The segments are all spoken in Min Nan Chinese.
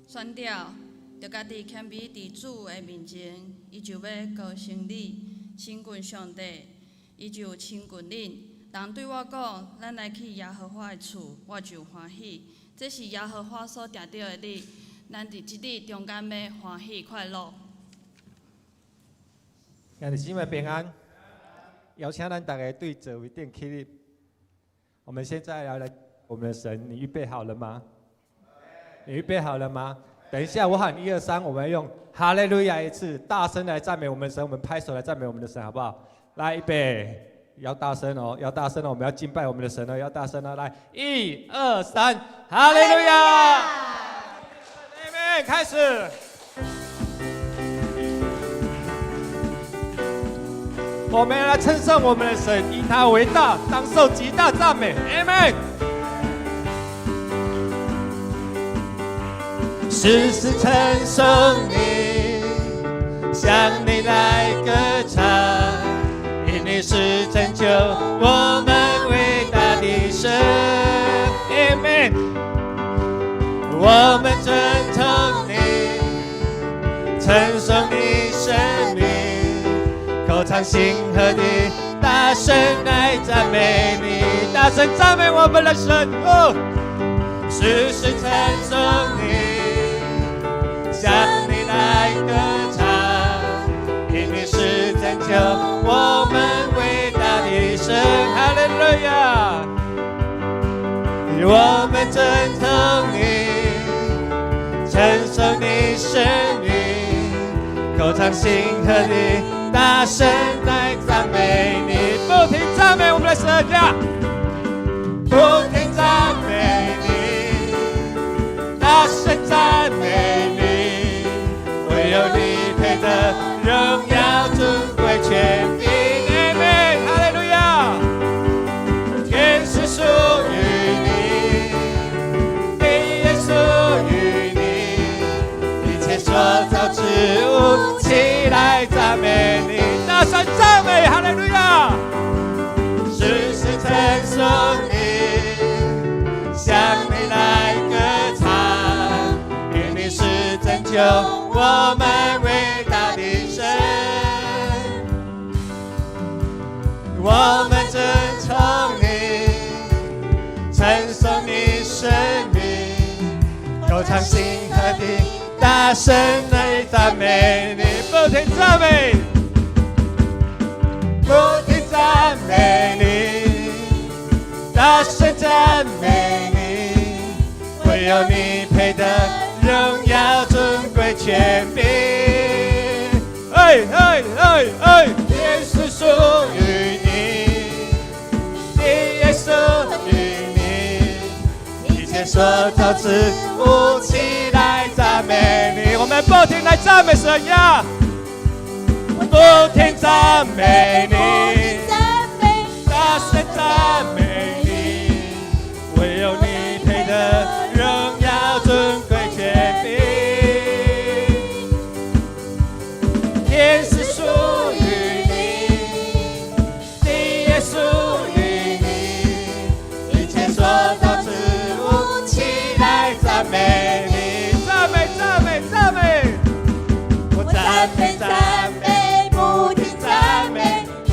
選了，著家己謙卑佇主的面前，伊就欲高升你，親近上帝，伊就親近恁。人對我講，咱來去耶和華的厝，我就歡喜。這是耶和華所定著的日，咱佇這日中間欲歡喜快樂。兄弟姊妹平安，邀請咱大家對座位頂起立。我們現在要來我們的神，你預備好了嗎？你預備好了嗎？等一下我喊一二三，我們用哈利路亞一次，大聲來讚美我們的神，我們拍手來讚美我們的神，好不好？來，預備，要大聲哦，要大聲哦，我們要敬拜我們的神哦，要大聲哦，來，一二三，哈利路亞！Amen，開始。我們要來稱頌我們的神，因他為大，當受極大讚美。Amen。時時稱頌你，向你來歌唱，因你是拯救我們偉大的神。 Amen。我們尊崇你，稱頌你聖名，口唱心和的大聲來讚美你，大聲讚美我們的神哦！時時稱頌你，向你來歌唱，因你是拯救我們偉大的神。哈利路亞！我們尊崇你，稱頌你聖名，口唱心和的大聲來讚美你，不停讚美我們的神呀！不停讚美你，大聲讚美你，唯有你配得榮耀尊貴權柄。阿門，哈利路亞！天是屬於你，地也屬於你，一切所造之物，齊來讚美你，大聲讚美，哈利路亞！時時稱頌你，向你來歌唱，因你是拯救我們偉大的神。我們尊崇你，稱頌你聖名，口唱心和的大聲來讚美你，不停讚美，不停讚美你，大聲讚美你，唯有你配得榮耀尊貴權柄。哎哎哎哎！天是屬於你，地也屬於你，一切所造之物，齊來讚美你。我們不停來讚美神呀！不停讚美你，大聲讚美你，唯有你配得榮耀尊貴權柄。天是屬於你，地也屬於你，一切所造之物，齊來讚美你，讚美讚美讚美！我讚美讚美，不停讚美，天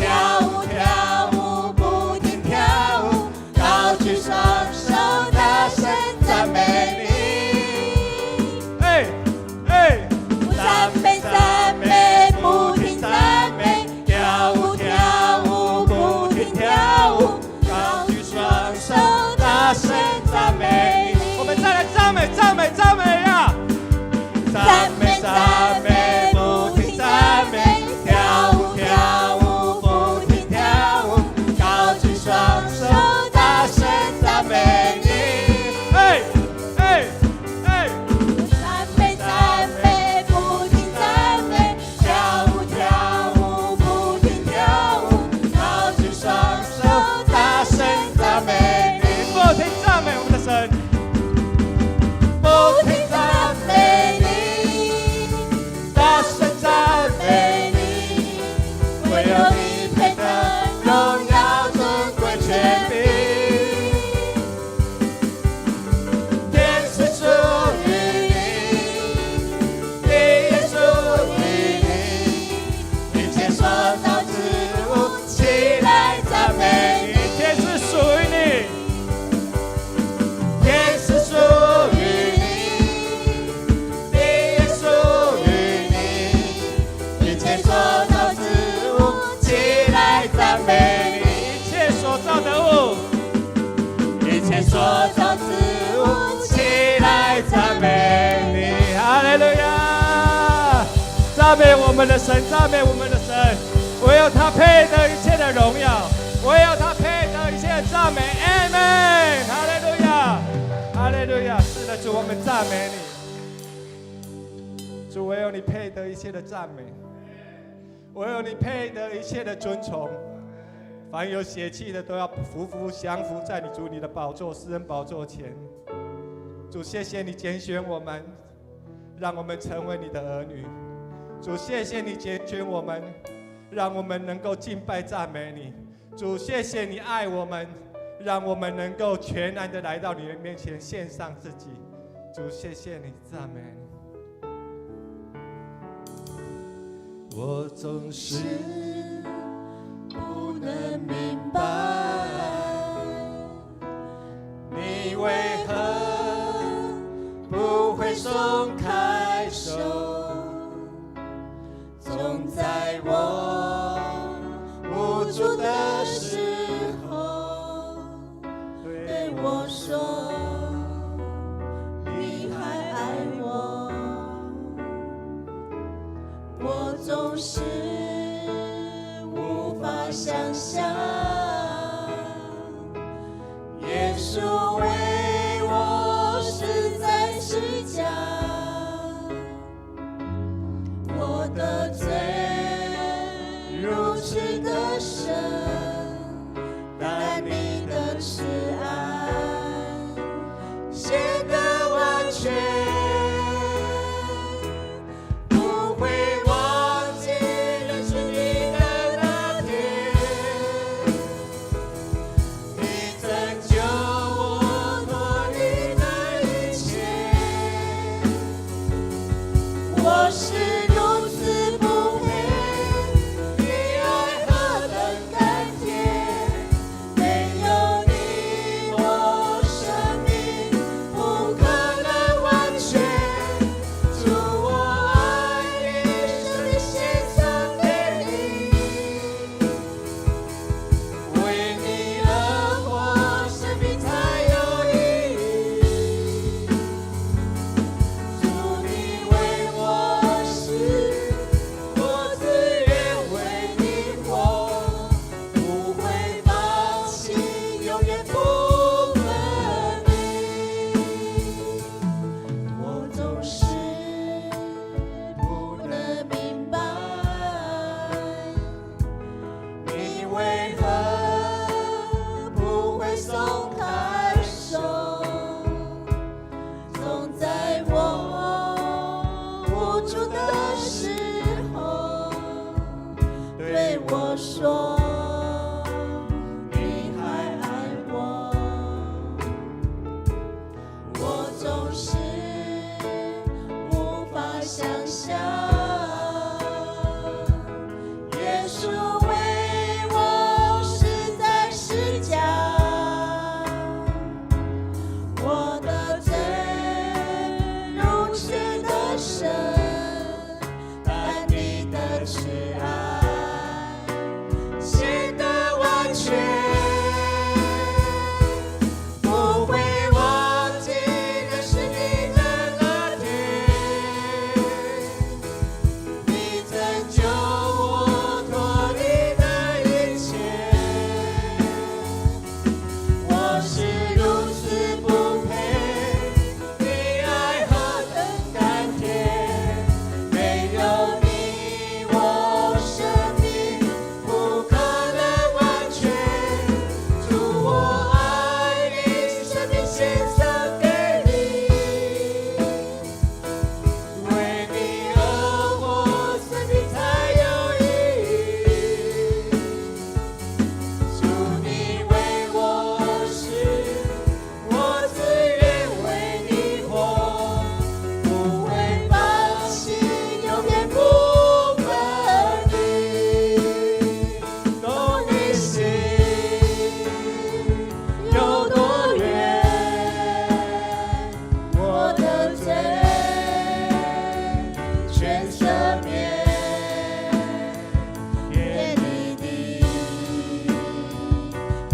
切所造之物，齊來讚美你。哈利路亞！讚美我們的神，讚美我們的神，唯有他配得一切的榮耀，唯有他配得一切的讚美。阿門！哈利路亞，哈利路亞！是的，主，我們讚美你。主，唯有你配得一切的讚美，唯有你配得一切的尊崇。凡有血氣的，都要俯伏降服在你主你的寶座、施恩寶座前。主，謝謝你揀選我們，讓我們成為你的兒女。主，謝謝你揀選我們，讓我們能夠敬拜讚美你。主，謝謝你愛我們，讓我們能夠全然的來到你的面前獻上自己。主，謝謝你，讚美你。我總是不能明白，你為何不會鬆開手，總在我無助的時候對我說，你還愛我。我總是無法想象，耶穌為我死在十架，我的罪如此的深，但你的慈愛顯得完全。不會忘記認識你的那天，你拯救我脫離那一切。我是如此不配，你愛何等甘甜，沒有你我生命不可能完全。主，我愛你，生命獻上給你，為你而活，生命才有意義。主，你為我死，我自願為你活，不會放棄，永遠不分離。我總是不能明白，你為何不會鬆開手，總在我無助的時候對我說，你還愛我。我總是無法想象，耶穌為我死在十架，我的罪如此的深，但你的慈愛顯得完全。不會忘記認識你的那天，你拯救我脫離那一切。我是如此不配，你愛何等甘甜，沒有你我生命不可能完全。主，我愛你，生命獻上給你，為你而活，生命才有意義。主，你為我死，我自願為你活，不會放棄，永遠不分離。動你心有多遠，我的罪全赦免，天地地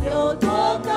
有多高，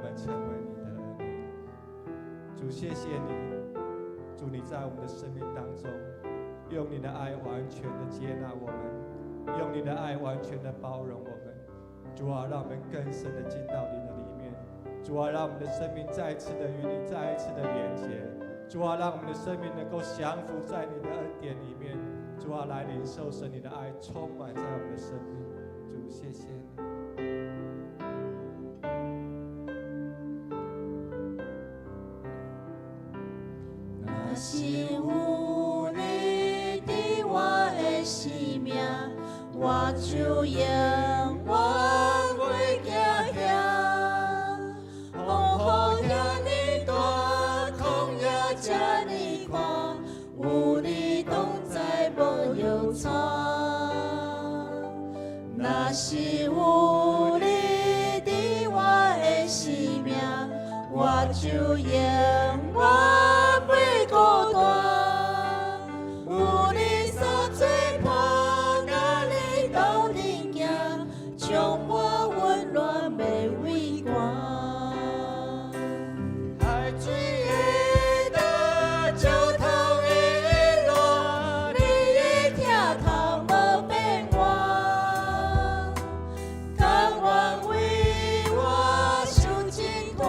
們成為你的兒女。主，謝謝你，主你在我們的生命當中，用你的愛完全的接納我們，用你的愛完全的包容我們。主啊，讓我們更深的進到你的裡面。主啊，讓我們的生命再次的與你再一次的連結。主啊，讓我們的生命能夠降服在你的恩典裡面。主啊，來領受神你的愛，充滿在我們的生命。主，謝謝你。若是有你佇我的生命，我就永遠袂驚嚇。風雨遐爾大，曠野這爾闊，有你同在無搖掣。若是有你佇我的生命，我就永遠袂孤單。有你所做伴，佮你鬥陣行，充滿溫暖袂畏寒。海水的大，石頭的軟，你的疼痛無變換，甘願為我受盡拖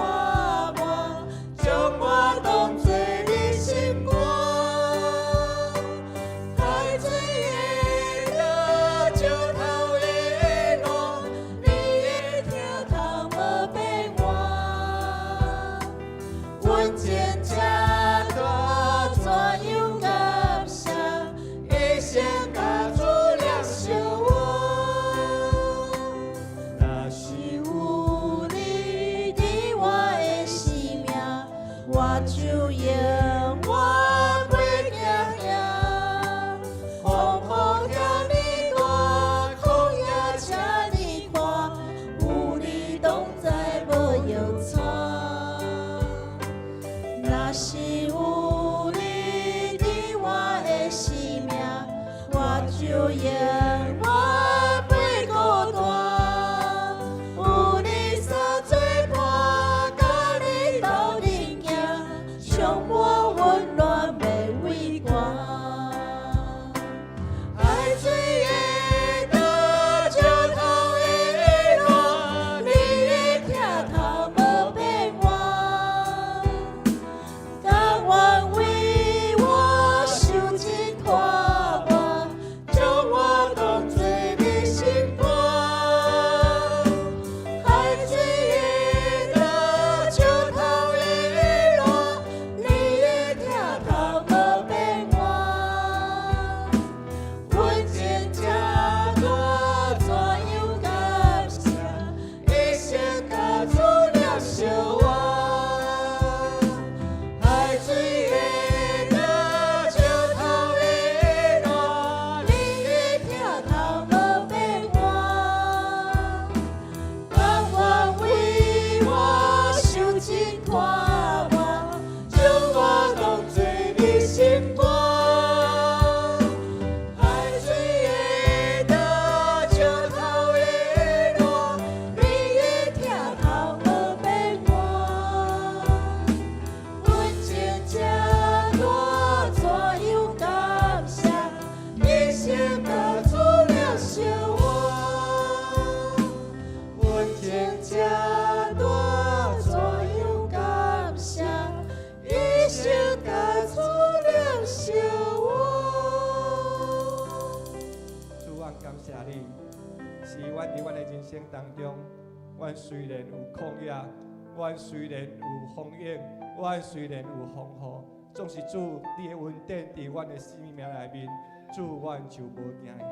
磨，將我當作你心肝。海水的大，石頭的軟，你的疼痛無變換，溫情這大，怎樣感謝？一生共主掠相換。若是是有你佇我的生命，我就永遠袂驚嚇。風雨遐爾大，曠野這爾闊，有你同在無搖掣。若是有你佇我的生命，我就永遠袂孤單。有你所做伴，佮你鬥陣行，充滿溫暖袂畏寒。海水的大，石頭的軟，你的疼痛無變換，甘願為我受盡拖磨，將我當作你心肝。海水的大，石頭的軟，你的疼痛無變換，溫情這大，怎樣感謝？一生共主掠相換。海水的大，石頭的軟，你的疼痛無變換，甘願為我受盡拖磨，將我當作你心肝。海水的大，石頭的軟，你的疼痛無變換，溫情這大，怎樣感謝？一生共主掠相換。溫情這大，怎樣感謝？一生共主掠相換。主，阮感謝你，是阮佇阮的人生當中，阮雖然有曠野，阮雖然有風湧，阮雖然有風雨，總是主你的恩典佇阮的生命內面，主阮就無驚嚇。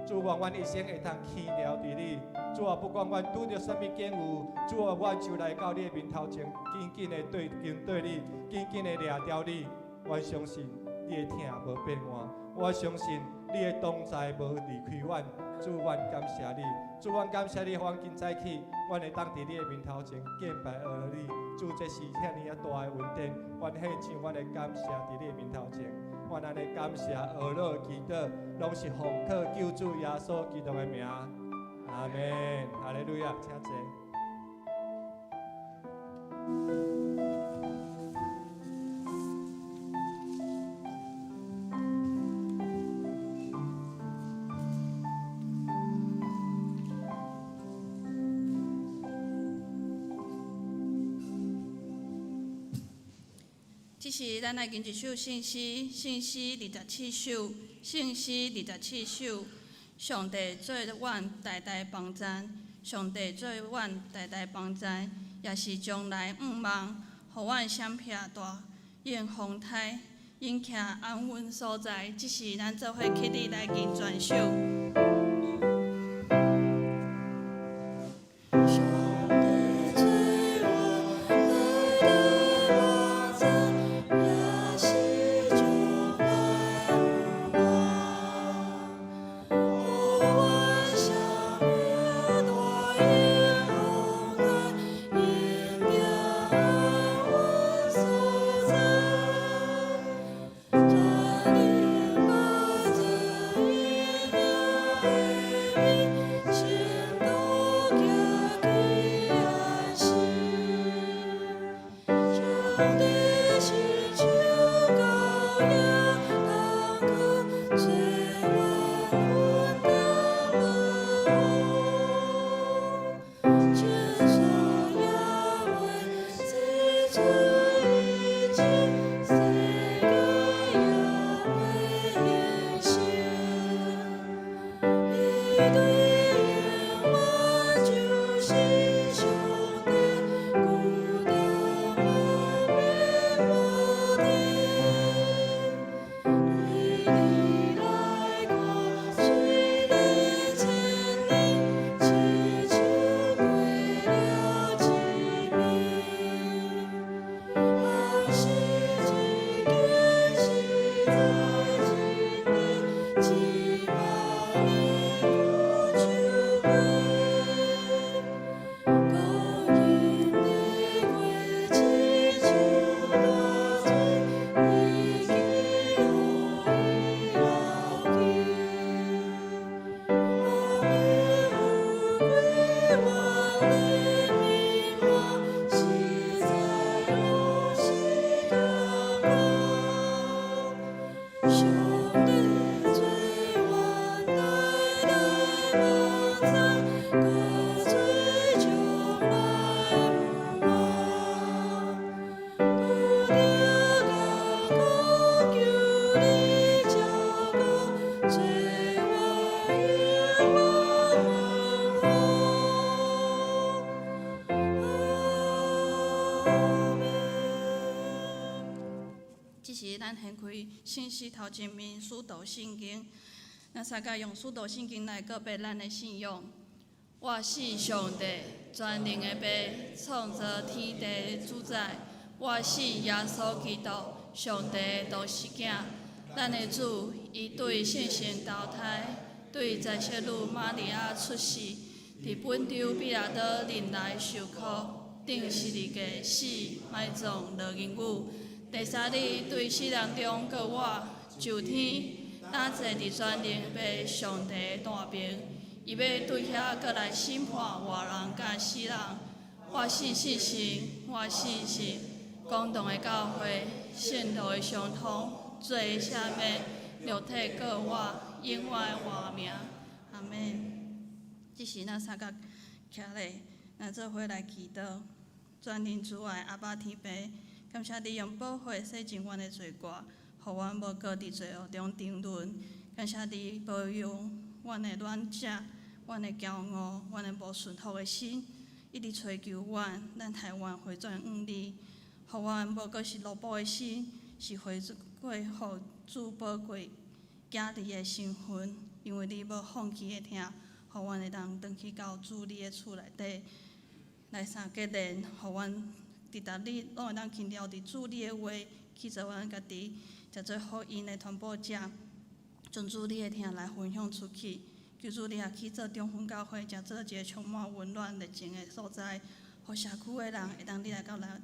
主，願阮一生會通倚牢佇你。主啊，不管阮拄著啥物境遇，主啊，阮就來到你的面頭前，緊緊的對跟對你，緊緊的掠牢你。阮相信你的疼無變換，我相信你的同在無離開阮。主，阮感謝你。主，阮感謝你，予阮今早起，阮會當佇你的面頭前敬拜阿羅你。主，這是遐爾仔大的恩典，阮獻上阮的感謝佇你的面頭前。阮按呢感謝阿羅祈禱，攏是奉靠救主耶穌基督的名。阿門。哈利路亞，請坐。這時咱來吟一首聖詩，聖詩27首，聖詩27首。上帝做阮代代幫贊，上帝做阮代代幫贊，也是將來向望，予阮閃避大湧風颱，永徛安穩所在。這時咱做伙起立來吟全首。上帝做阮代代幫贊，也是將來向望，予阮閃避大湧風颱，永徛安穩所在。全能把主伊名的名，前路行去安息。上帝親像羔羊同去，做阮分擔無負。穿梭耶和這主已經，世界也袂影響。伊對永遠就是上帝，孤單無變無定。對你來看，水的千年，親像過了一暝。安息一經實在真理，一萬年不手過。光陰的過，親像大水，已經予伊流去。烏白有過萬里迷茫，實在攏是感覺。上帝做阮代代幫贊，閣做將來向望。拄著艱苦，求你照顧，做我永遠問候。阿們。這時，咱掀開聖詩頭前面使徒信經，咱三個用使徒信經來告白咱的信仰。我信上帝，全能的父，創造天地的主宰。我信耶穌基督，上帝的獨生囝，咱的主，伊對聖神投胎，對宰洗女瑪利亞出世，佇本丟彼拉多任內受苦，釘十字架死，埋葬，落陰府。第三日對死人中復活，上天，擔坐佇全能父上帝的大爿，伊欲對遐閣來審判活人佮死人。我信聖神，我信信公同的教會，聖徒的相通，罪的赦免，肉體復活，永遠的活命。阿們。這時咱三個徛咧，咱做伙來祈禱。全能慈愛阿爸天父，感謝你用寶血洗淨阮的罪過，予阮無閣佇罪惡中沉淪。感謝你保佑阮的軟弱、阮的驕傲、阮的無順服的心，一直揣求阮，咱台灣回轉向你，予阮無閣是奴僕的心，是回過予主寶貴囝兒的身份，因為你無放棄的疼，予阮會當轉去到主你的厝內底，來相結連，予阮佇逐日攏會當輕牢佇主你的話，去做阮家己，誠做福音的傳播者，將主你的疼來分享出去。求主你也去做中分教會，誠做一個充滿溫暖熱情的所在，予社區的人會當入來到咱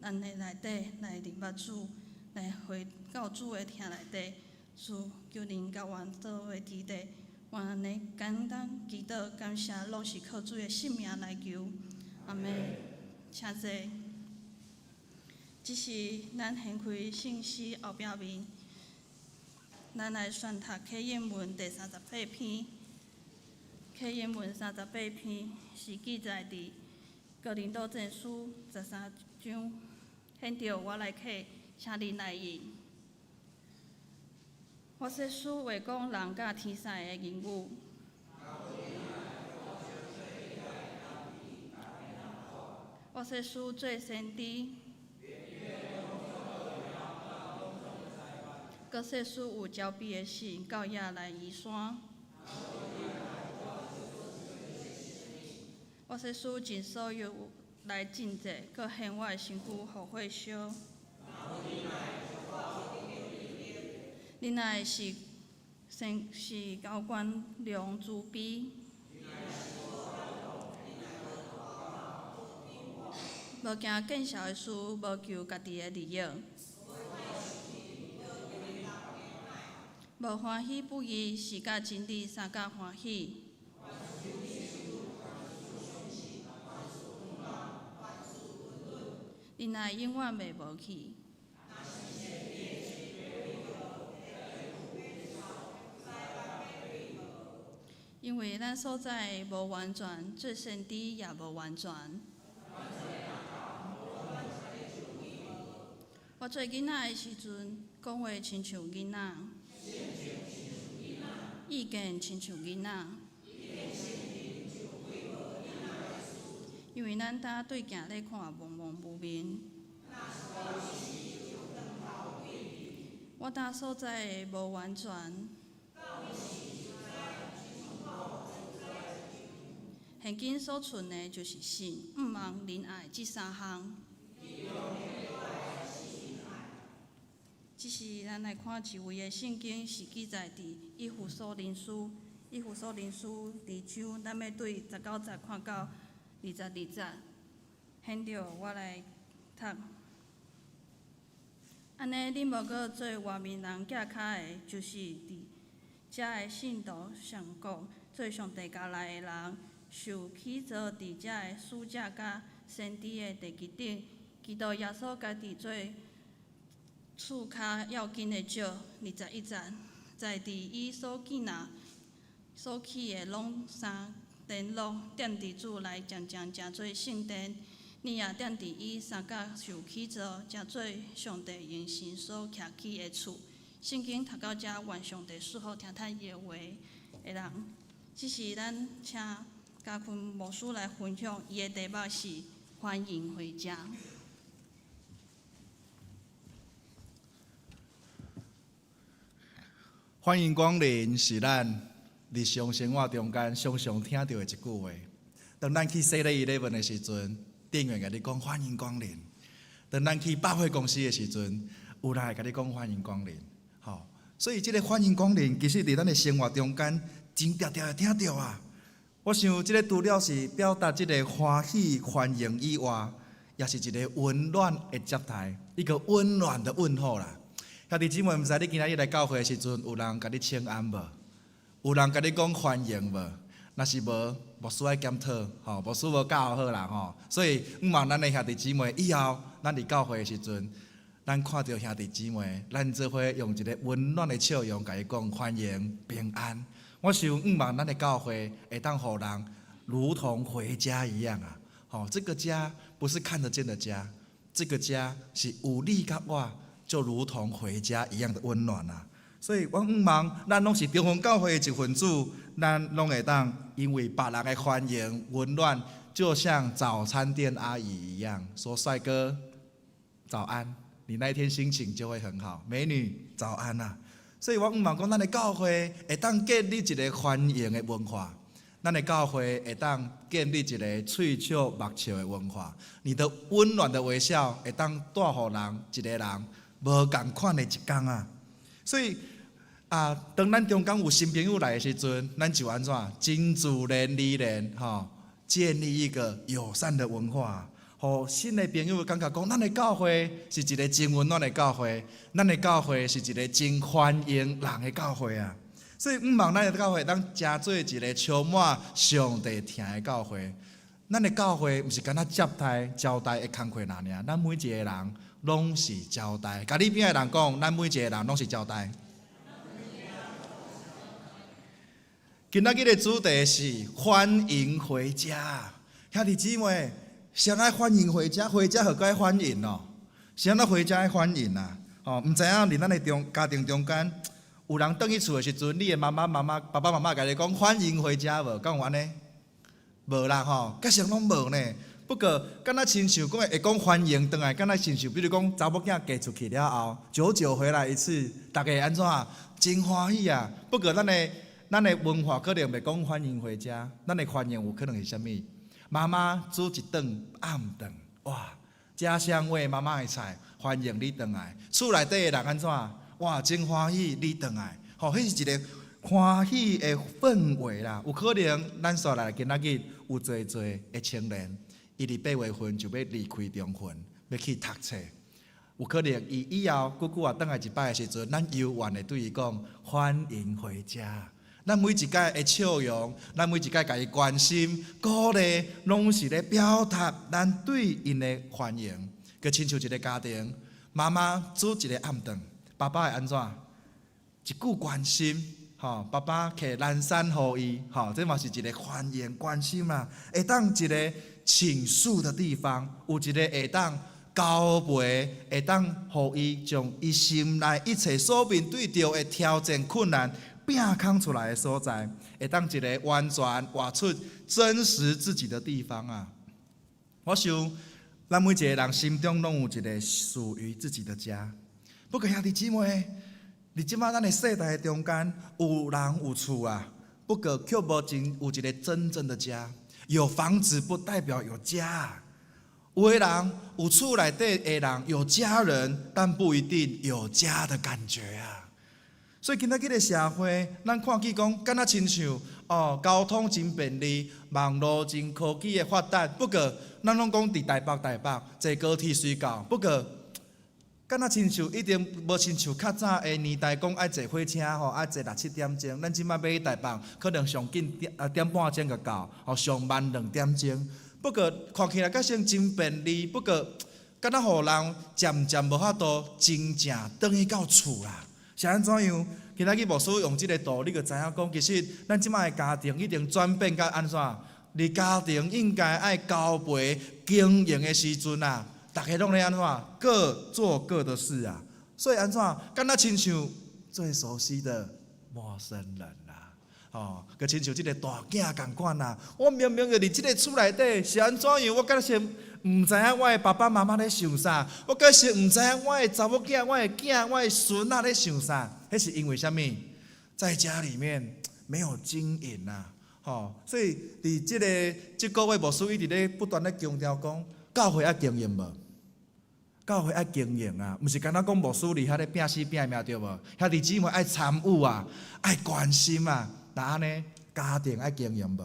咱的內底來認捌主，來回到主的疼內底。主，求您佮阮做伙佇底，阮按呢簡單祈禱感謝，攏是靠主的聖名來求。阿們，請坐。這是咱掀開聖詩後壁面，咱來選讀啟應文第38篇。啟應文三十八篇是記載佇哥林多前書13章。現在我來啟請恁來應。我說書會講人佮天使的言語。我說書做先知。閣說書有焦比的信到遐來移山。我說書盡所有來進祭，閣獻我的身軀予火燒。恁愛是先是高懸良慈悲。無驚見笑的事，無求家己的利益。無歡喜不義，是佮真理相佮歡喜。忍耐永遠袂無去。因為咱所在無完全，做先知也無完全。我做囡仔的時陣，講話親像囡仔，意見親像囡仔。因為咱呾對鏡咧看，茫茫無明。我呾所在的無完全。現今所存的，就是信、向望、仁愛這三項。這是咱來看一位的聖經，是記載佇以弗所靈書，以弗所靈書二章，咱欲對19節看到22節。現著我來讀。按呢，恁無閣做外面人寄跤的，就是佇遮的信徒上顧，做上帝家內的人，受起造佇遮的使者佮先知的地基頂，基督耶穌家己做厝跤要緊的石，21節，在佇伊所建立、所起的攏三殿落，踮佇主內漸漸成做聖殿，你也踮佇伊相佮受起造，成做上帝用神所徛起的厝。聖經讀到遮，願上帝賜福聽聽伊的話的人。這是咱請嘉坤牧師來分享，伊的題目是歡迎回家。歡迎光臨是咱日常生活中間常常聽到的一句話。當咱去7-Eleven的時陣，店員共你講歡迎光臨；當咱去百貨公司的時陣，有人會共你講歡迎光臨。吼，所以這个歡迎光臨，其實佇咱的生活中間真常常會聽著啊。我想這个除了是表達這個歡喜歡迎以外，也是一個溫暖的接待，一個溫暖的問候啦。兄弟姊妹，毋知你今仔日來教會的時陣，有人共你請安無？有人共你講歡迎無？若是無，牧師愛檢討，吼，牧師無教好啦，吼。所以，向望咱的兄弟姊妹，以後咱佇教會的時陣，咱看著兄弟姊妹，咱做伙用一个溫暖的笑容，共伊講歡迎平安。我想，向望咱的教會會當予人如同回家一樣啊！吼，這個家不是看得見的家，這個家是有你佮我。就如同回家一樣的溫暖啊！所以，我向望咱攏是中興教會的一份子，咱攏會當因為別人的歡迎溫暖，就像早餐店阿姨一樣，說帥哥早安，你那一天心情就會很好。美女早安啊！所以我向望講，咱的教會會當建立一个歡迎的文化，咱的教會會當建立一个喙笑目笑的文化。你的溫暖的微笑會當帶予人一个人無仝款的一工啊！所以啊，當咱中間有新朋友來的時陣，咱就按怎真自然而然吼，建立一個友善的文化，予新的朋友感覺講，咱的教會是一个真溫暖的教會，咱的教會是一个真歡迎人的教會啊！所以，向望咱的教會當成做一个充滿上帝疼的教會。咱的教會毋是干焦接待招待的工課爾爾，咱每一个人攏是招待。共你邊仔的人講，咱每一個人攏是招待。今仔日的主題是歡迎回家。兄弟姊妹，誰愛歡迎回家？回家予閣愛歡迎哦。是按怎回家的歡迎啊？吼，毋知影佇咱的中家庭中間，有人轉去厝的時陣，你的媽媽、媽媽、爸爸媽媽共你講歡迎回家無？敢有按呢？無啦吼，較常攏無呢。不過，敢若親像講會講歡迎轉來，敢若親像，比如講查某囝嫁出去了後，久久回來一次，逐家會按怎？真歡喜啊！不過咱的文化可能袂講歡迎回家，咱的歡迎有可能是啥物？媽媽煮一頓暗頓，哇！家鄉味媽媽的菜，歡迎你轉來。厝內底的人按怎？哇，真歡喜你轉來，吼，彼是一個歡喜的氛圍啦。有可能咱煞來今仔日有濟濟的青年，伊佇8月份就欲離開中雲，欲去讀冊。有可能伊以後久久仔轉來一擺的時陣，咱猶原會對伊講歡迎回家。咱每一擺的笑容，咱每一擺共伊關心、鼓勵，攏是咧表達咱對𪜶的歡迎。閣親像一個家庭，媽媽煮一个暗頓，爸爸會按怎？一句關心，吼，爸爸摕藍山予伊，吼，這嘛是一個歡迎關心啊。會當一個傾訴的地方，有一個會當交陪，會當予伊將伊心內一切所面對著的挑戰困難，摒空出來的所在，會當一個完全活出真實自己的地方啊！我想，咱每一個人心中攏有一個屬於自己的家。不過兄弟姊妹，佇這擺咱的世代中間，有人有厝啊，不過卻無真有一個真正的家。有房子不代表有家。有的人有厝內底的人有家人，但不一定有家的感覺啊。所以今仔日的社會，咱看見講，敢若親像哦，交通真便利，網路真科技的發達。不過，咱攏講佇台北，台北坐高鐵隨到。不過，敢若親像一定無親像較早的年代講愛坐火車吼，愛坐六七點鐘。咱這擺欲去台北，可能上緊點啊點半鐘就到，吼上慢2點鐘。不過看起來較像真便利，不過敢若予人漸漸無法度真正轉去到厝啦。是按怎樣？今仔日牧師用這个圖，你就知影講，其實咱這擺的家庭已經轉變到按怎？佇家庭應該愛交陪經營的時陣啊，逐家攏咧按怎？各做各的事啊。所以按怎？敢若親像最熟悉的陌生人啦，吼，閣親像這个大囝仝款啊。我明明就佇這个厝內底，是按怎樣？我敢是毋知影我的爸爸媽媽咧想啥，我敢是毋知影我的查某囝、我的囝、我的孫仔咧想啥。彼是因為啥物？在家裡面沒有經營啊，吼，所以佇這个這個月牧師一直咧不斷咧強調講，教會愛經營無？教會愛經營啊，毋是干焦講牧師佇遐咧拚死拚命對無？兄弟姊妹愛參與啊，愛關心啊，那按呢家庭愛經營無？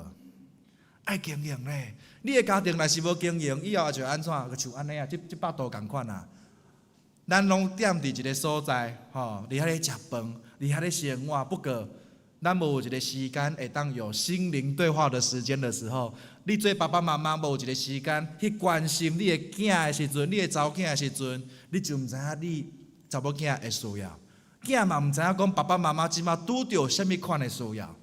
愛經營咧，你的家庭若是無經營，以後就按怎？就像按呢啊，這幅圖仝款啊。咱攏踮佇一个所在，吼，佇遐咧食飯，佇遐咧生活。不過，咱無有一個時間會當有心靈對話的時間的時候，你做爸爸媽媽無一個時間去關心你的囝的時陣，你的查某囝的時陣，你就毋知影你查某囝的需要。囝嘛毋知影講爸爸媽媽這馬拄著啥物款的需要。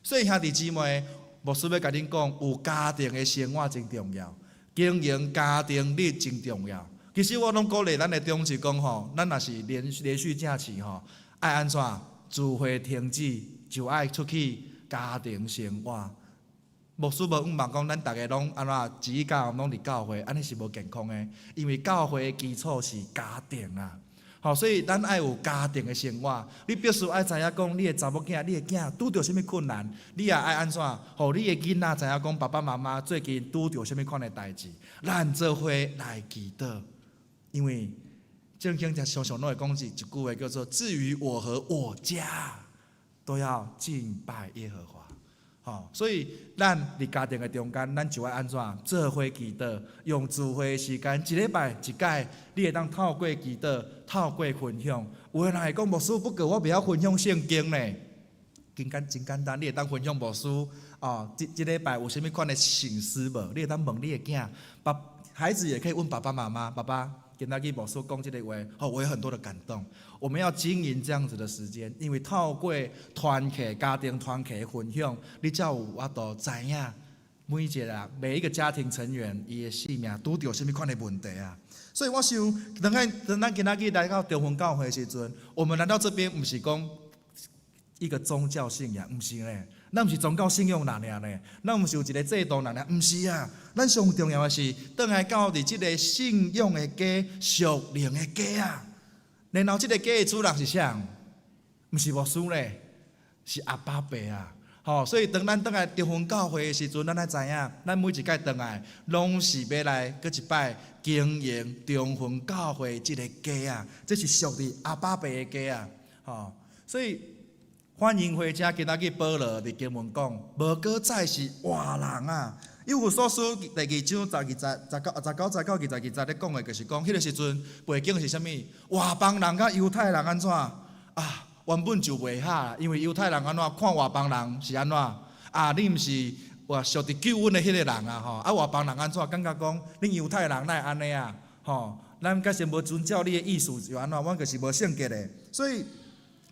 所以兄弟姊妹，牧師欲共恁講，有家庭的生活真重要，經營家庭日真重要。其實我攏鼓勵咱的長執講吼，咱若是連續正市吼，愛按怎？聚會停止，就愛出去家庭生活。牧師無向望講，咱逐家攏按怎？只教攏佇教會，按呢是無健康的，因為教會的基礎是家庭啊。吼，所以咱愛有家庭的生活。你必須愛知影講，你的查某囝、你的囝拄著啥物困難，你也愛按怎？予你的囡仔知影講，爸爸媽媽最近拄著啥物款的代誌，咱做伙來祈禱。因為聖經常常攏會講一句話，叫做“至於我和我家，都要敬拜耶和華”。吼，所以咱佇家庭的中間，咱就愛按怎？做伙祈禱，用聚會時間，一禮拜一擺，你會當透過祈禱，透過分享。有的人會講牧師，不過我袂曉分享聖經呢。真簡真簡單，你會當分享牧師哦，這這禮拜有啥物款的省思無？你會當問你的囝，爸孩子也可以問爸爸媽媽，爸爸。今仔日牧師講這个話，哦，我有很多的感動。我們要經營這樣子的時間，因為透過團契、家庭團契的分享，你才有法度知影每一個人、每一個家庭成員伊的生命拄著啥物款的問題啊。所以我想，當咱今仔日來到中雲教會的時陣，我們來到這邊，毋是講一個宗教信仰，毋是咧，咱毋是宗教信仰爾爾呢，咱毋是有一個制度爾爾，毋是啊。咱上重要的是，轉來到佇這個信仰的家、屬靈的家啊。然後這個家的主人是啥？毋是牧師咧，是阿爸爸啊。吼，所以當咱轉來中雲教會的時陣，咱愛知影，咱每一擺轉來，攏是欲來閣一擺經營中雲教會這個家啊，這是屬佇阿爸爸的家啊。吼，所以歡迎回家，今仔日保羅佇經文講，無閣再是外人啊。以弗所書第二章十二節、19、19、20、22節咧講的，就是講，彼個時陣背景是啥物？外邦人佮猶太人按怎啊？原本就袂合，因為猶太人按怎看外邦人是按怎啊？你毋是話屬佇救恩的彼個人啊？吼！啊，外邦人按怎感覺講，恁猶太人哪會按呢啊？吼！咱閣是無遵照你的意思就按怎？阮就是無聖潔的。所以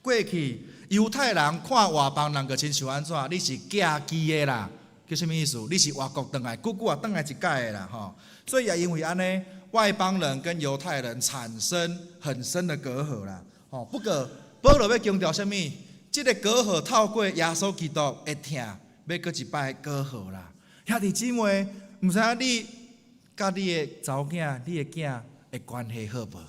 過去猶太人看外邦人就親像按怎？你是寄居的啦，叫啥物意思？你是外國轉來，久久仔轉來一擺的啦，吼！所以也因為按呢，外邦人跟猶太人產生很深的隔閡啦，吼！不過保羅欲強調啥物？這個隔閡透過耶穌基督的疼，欲閣一擺閣好啦。兄弟姊妹，毋知影你佮你的查某囝、你的囝的關係好無？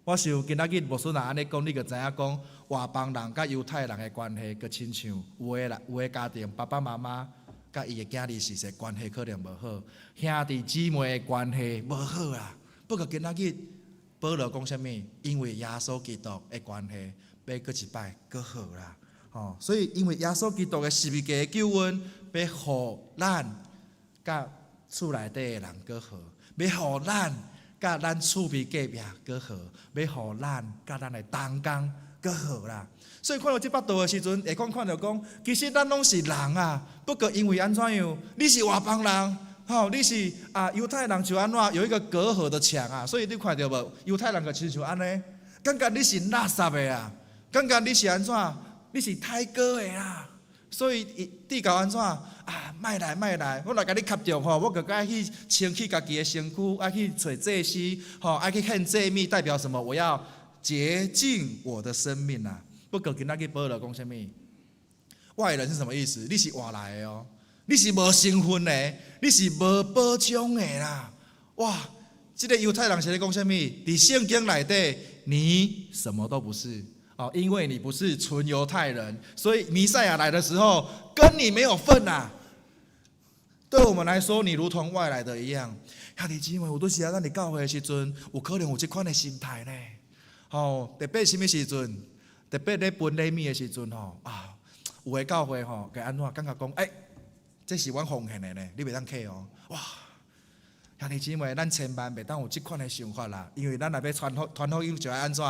我想今仔日牧師若按呢講，你就知影講外邦人佮猶太人的關係，閣親像有的人有的家庭爸爸媽媽佮伊的囝兒是說關係可能無好，兄弟姊妹的關係無好啦。不過今仔日保羅講啥物？因為耶穌基督的關係，欲閣一擺閣好啦。吼，所以因為耶穌基督的十字架的救恩，欲予咱佮厝內底的人閣好，欲予咱佮咱厝邊隔壁閣好，欲予咱佮咱的同工閣好啦。所以看到這幅圖的時陣，會講看著講，其實咱攏是人啊，不過因為按怎樣，你是外邦人，吼，你是啊猶太人就按怎有一個隔閡的牆啊，所以你看著無？猶太人就親像按呢，感覺你是垃圾的啊，感覺你是按怎？你是刣過的啊，所以伊直到按怎啊？莫來莫來，我若共你磕著吼，我就愛去清去家己的身軀，愛去揣祭司，吼，愛去獻祭物，代表什麼？我要潔淨我的生命啊！不過今仔日保羅講啥物？外人是什麼意思？你是外來的哦，你是無身份的，你是無保障的啦！哇，這個猶太人是咧講啥物？佇聖經內底，你什麼都不是。哦，因為你不是純猶太人，所以彌賽亞來的時候跟你沒有份呐。對我們來說，你如同外來的一樣。兄弟姊妹，有當時啊，咱佇教會的時陣，有可能有這款的心態呢。吼，特別啥物時陣？特別咧分禮物的時陣吼，啊，有的教會吼，會按怎感覺講，欸，這是阮奉獻的呢，你袂當客哦。哇，兄弟姊妹，咱千萬袂當有這款的想法啦，因為咱若欲傳福音就愛按怎？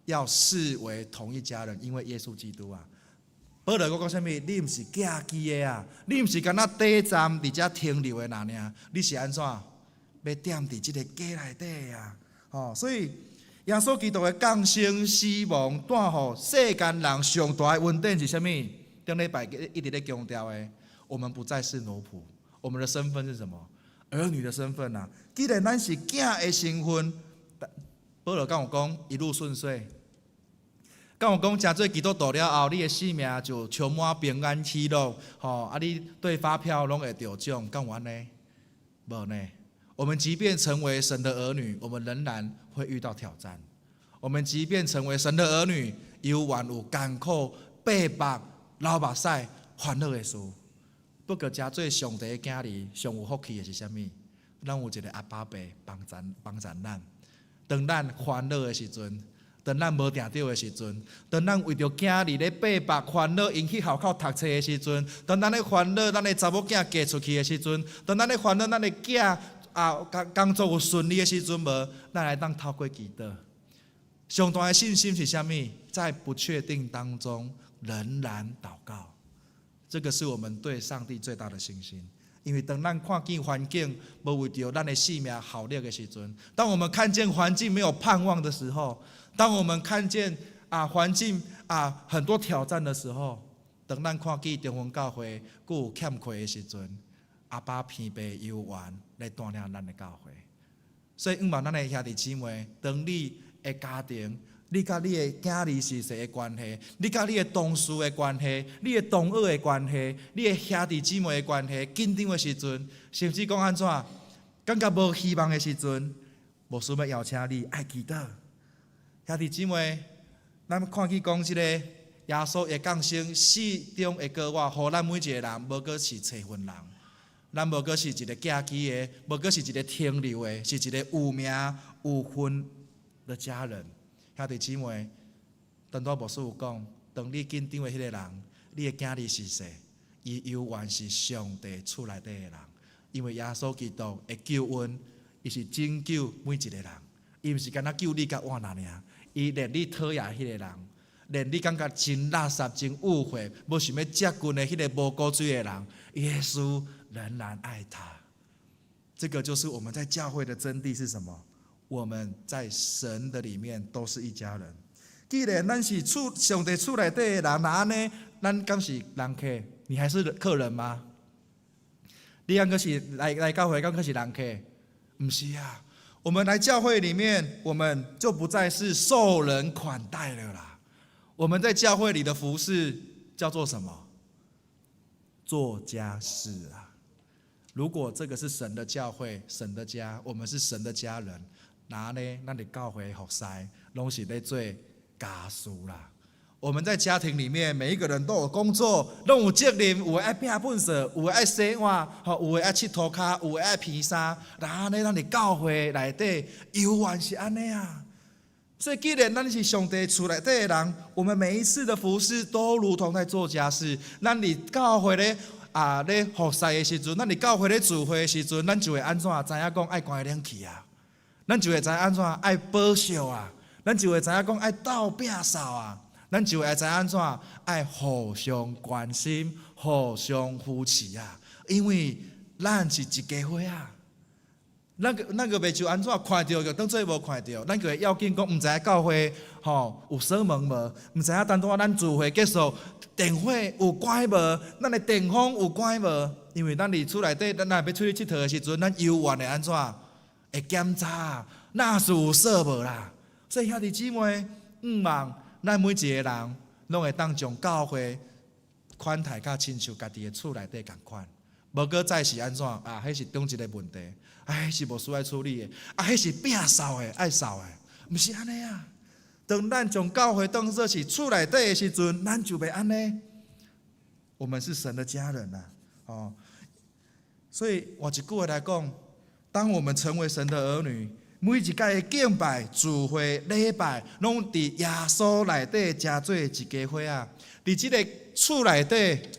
要視為同一家人，因為耶穌基督啊。保羅閣講啥物？你毋是寄居的啊，你毋是干焦短暫佇遮停留的爾爾，你是按怎？欲踮佇這個家內底啊！吼，所以耶穌基督的降生、死亡，帶予世間人上大的恩典是啥物？頂禮拜一直咧強調的，我們不再是奴僕，我們的身份是什麼？兒女的身份啊！既然咱是囝的身份，保羅敢有講一路順遂？敢有講成做基督徒了後，你的生命就充滿平安喜樂，吼啊！你對發票攏會著獎，敢有按呢？無呢。我們即便成為神的兒女，我們仍然會遇到挑戰。我們即便成為神的兒女，猶原有艱苦、逼迫、流目屎、煩惱的事。不過，成做上帝的囝兒，上有福氣的是啥物？咱有一個阿爸爸幫贊幫贊咱。當咱煩惱的時陣，當咱無定著的時陣，當咱為著囝兒咧逼迫煩惱，𪜶去學校讀冊的時陣，當咱咧煩惱，咱的查某囝嫁出去的時陣，當咱咧煩惱，咱的囝啊工作有順利的時陣無，咱會當透過祈禱。上大的信心是啥物？在不確定當中仍然禱告，這個是我們對上帝最大的信心。因為當咱看見環境無為著咱的性命效力的時陣，當我們看見環境沒有盼望的時候，當我們看見啊環境啊很多挑戰的時候，當咱看見中雲教會閣有欠缺的時陣，阿爸天父猶原來帶領咱的教會。所以，向望咱的兄弟姊妹，當你的家庭，你佮你的囝兒婿婿的關係，你佮你的同事的關係，你的同學的關係，你的兄弟姊妹的關係，緊張的時陣，甚至講按怎，感覺無希望的時陣，牧師欲邀請你愛祈禱。兄弟姊妹，咱看見講這個耶穌會降生死中的膏我，予咱每一個人，無閣是揣份人。咱無閣是一個寄居的，無閣是一個停留的，是一個有名有份的家人。兄弟姊妹，當拄牧師有講，當你緊張的彼個人，你的囝兒婿婿，伊猶原是上帝厝內底的人，因為耶穌基督的救恩，伊是拯救每一個人，伊毋是干焦救你佮我爾爾，伊連你討厭彼個人，連你感覺真垃圾、真污穢、無想欲接近的彼個無骨水的人，耶穌仍然愛他。這個就是我們在教會的真諦是什麼？我們在神的裡面都是一家人。既然咱是厝上帝厝內底的人，那按呢，咱敢是人客？你還是客人嗎？你還閣是來教會，敢閣是人客？毋是啊。我們來教會裡面，我們就不再是受人款待了啦。我們在教會裡的服事叫做什麼？做家事啊。如果這個是神的教會、神的家，我們是神的家人，那呢，咱佇教會服侍，攏是咧做家事啦。我們在家庭裡面，每一個人都有工作，攏有責任，有的愛摒糞掃，有的愛洗碗，吼，有的愛拭塗跤，有的愛披衫。那呢，咱佇教會內底，猶原是按呢啊。所以，既然咱是上帝厝內底的人，我們每一次的服事都如同在做家事。咱佇教會咧啊咧服侍的時陣，咱佇教會咧聚會的時陣，咱就會按怎知影講愛關冷氣啊，咱就會知影按怎愛保惜啊，咱就會知影講愛鬥摒掃啊，咱就會知影按怎愛互相關心、互相扶持啊，因為咱是一家伙啊。咱閣袂就按怎看著就當做無看著，咱閣會要緊講，毋知影教會吼有鎖門無？毋知影當拄仔咱聚會結束，電火有關無？咱的電風有關無？因為咱佇厝內底，咱若欲出去𨑨迌的時陣，咱猶原會按怎？會檢查，若是有鎖無啦？所以兄弟姊妹，向望咱每一個人，攏會當將教會款待甲親像家己的厝內底仝款，無閣再是按怎啊？彼是中一個問題。啊，彼是無需愛處理的，啊，彼是摒掃的，愛掃的，毋是按呢啊。當咱將教會當做是厝內底的時陣，咱就袂按呢。我們是神的家人啊，哦。所以換一句話來講，當我們成為神的兒女，每一屆的敬拜、聚會、禮拜，攏佇耶穌內底成做一家伙仔。佇這个厝內底，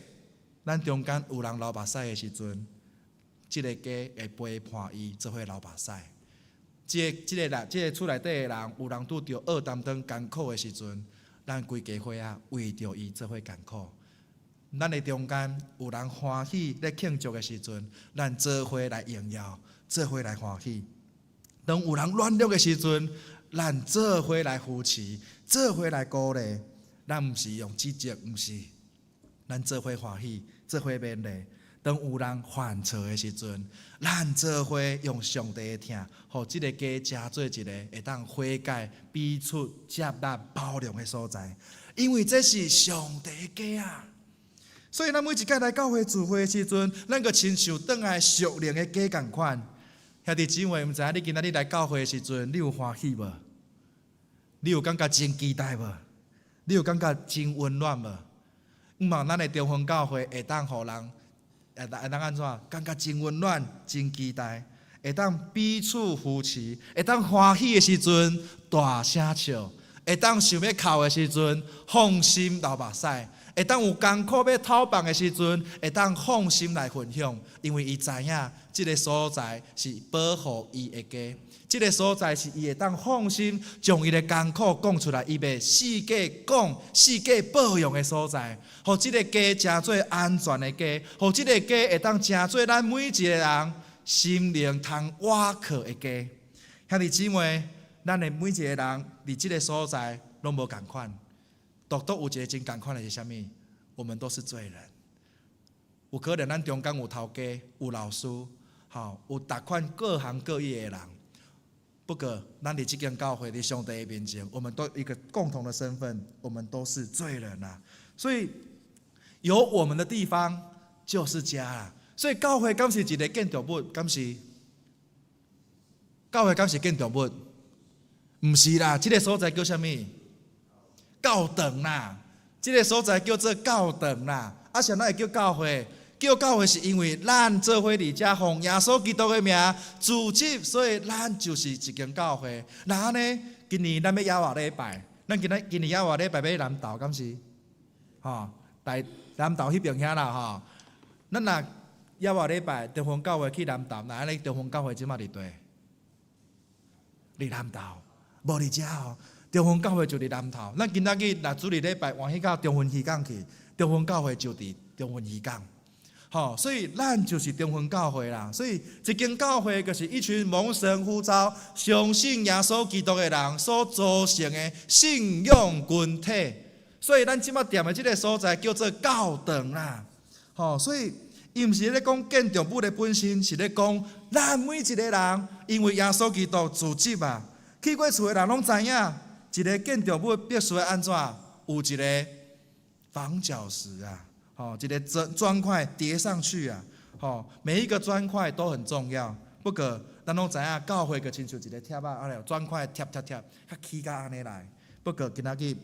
咱中間有人流目屎的時陣，這个家會陪伴伊做伙流目屎。這個人，這个厝內底的人，有人拄著厄擔當艱苦的時陣，咱規家伙仔為著伊做伙艱苦。咱的中間有人歡喜咧慶祝的時陣，咱做伙來榮耀，做伙來歡喜。當有人軟弱的時陣，咱做伙來扶持，做伙來鼓勵。咱毋是用指責，毋是，咱做伙歡喜，做伙勉勵。當有人犯錯的時陣，咱做伙用上帝的疼，予這个家成做一个會當悔改、彼此接納、包容的所在。因為這是上帝的家啊！所以，咱每一擺來教會聚會的時陣，咱閣親像轉來屬靈的家仝款。兄弟姊妹，毋知影你今仔日來教會的時陣，你有歡喜無？你有感覺真期待無？你有感覺真溫暖無？向望咱的中興教會會當予人，會當按怎？感覺真溫暖、真期待，會當彼此扶持，會當歡喜的時陣大聲笑，會當想欲哭的時陣放心流目屎，會當有艱苦欲討放的時陣，會當放心來分享，因為伊知影這个所在是保護伊的家，這个所在是伊會當放心將伊的艱苦講出來，伊袂四界講、四界抱怨的所在，予這个家成做安全的家，予這个家會當成做咱每一個人心靈通倚靠的家。兄弟姊妹，咱的每一個人佇這个所在攏無仝款，獨獨有一个真仝款的是啥物？我們都是罪人。有可能咱中間有頭家、有老師，吼，有逐款各行各業的人。不過，咱佇這間教會佇上帝的面前，我們都一個共同的身份，我們都是罪人啊。所以有我們的地方就是家啦。所以教會敢是一個建築物？敢是？教會敢是建築物？毋是啦，這個所在叫啥物？教堂啦。這個所在叫做教堂啦。啊，啥人會叫教會？叫教會是因為咱做伙佇遮奉耶穌基督的名組織，所以咱就是一間教會。那按呢？今年咱欲猶活禮拜，咱今仔今年猶活禮拜欲南投，敢是？吼，台南投彼爿遐啦吼。咱若猶活禮拜中風教會去南投，那按呢中風教會這馬佇佗？佇南投，無佇遮哦。中風教會就佇南投。咱今仔日若主日禮拜換去到中分漁港去，中風教會就佇中分漁港。吼，所以咱就是中分教會啦。所以一間教會就是一群蒙神呼召、相信耶穌基督的人所組成的信仰群體。所以咱這馬踮的這个所在叫做教堂啦。吼，所以伊毋是咧講建築物的本身，是咧講咱每一个人，因為耶穌基督組織啊。起過厝的人攏知影，一个建築物必須按怎有一个房角石啊。吼，一个磚磚塊疊上去啊！吼，每一個磚塊都很重要。不過，咱攏知影教會就親像一个貼仔，按呢磚塊貼貼貼，較起甲按呢來。不過今仔日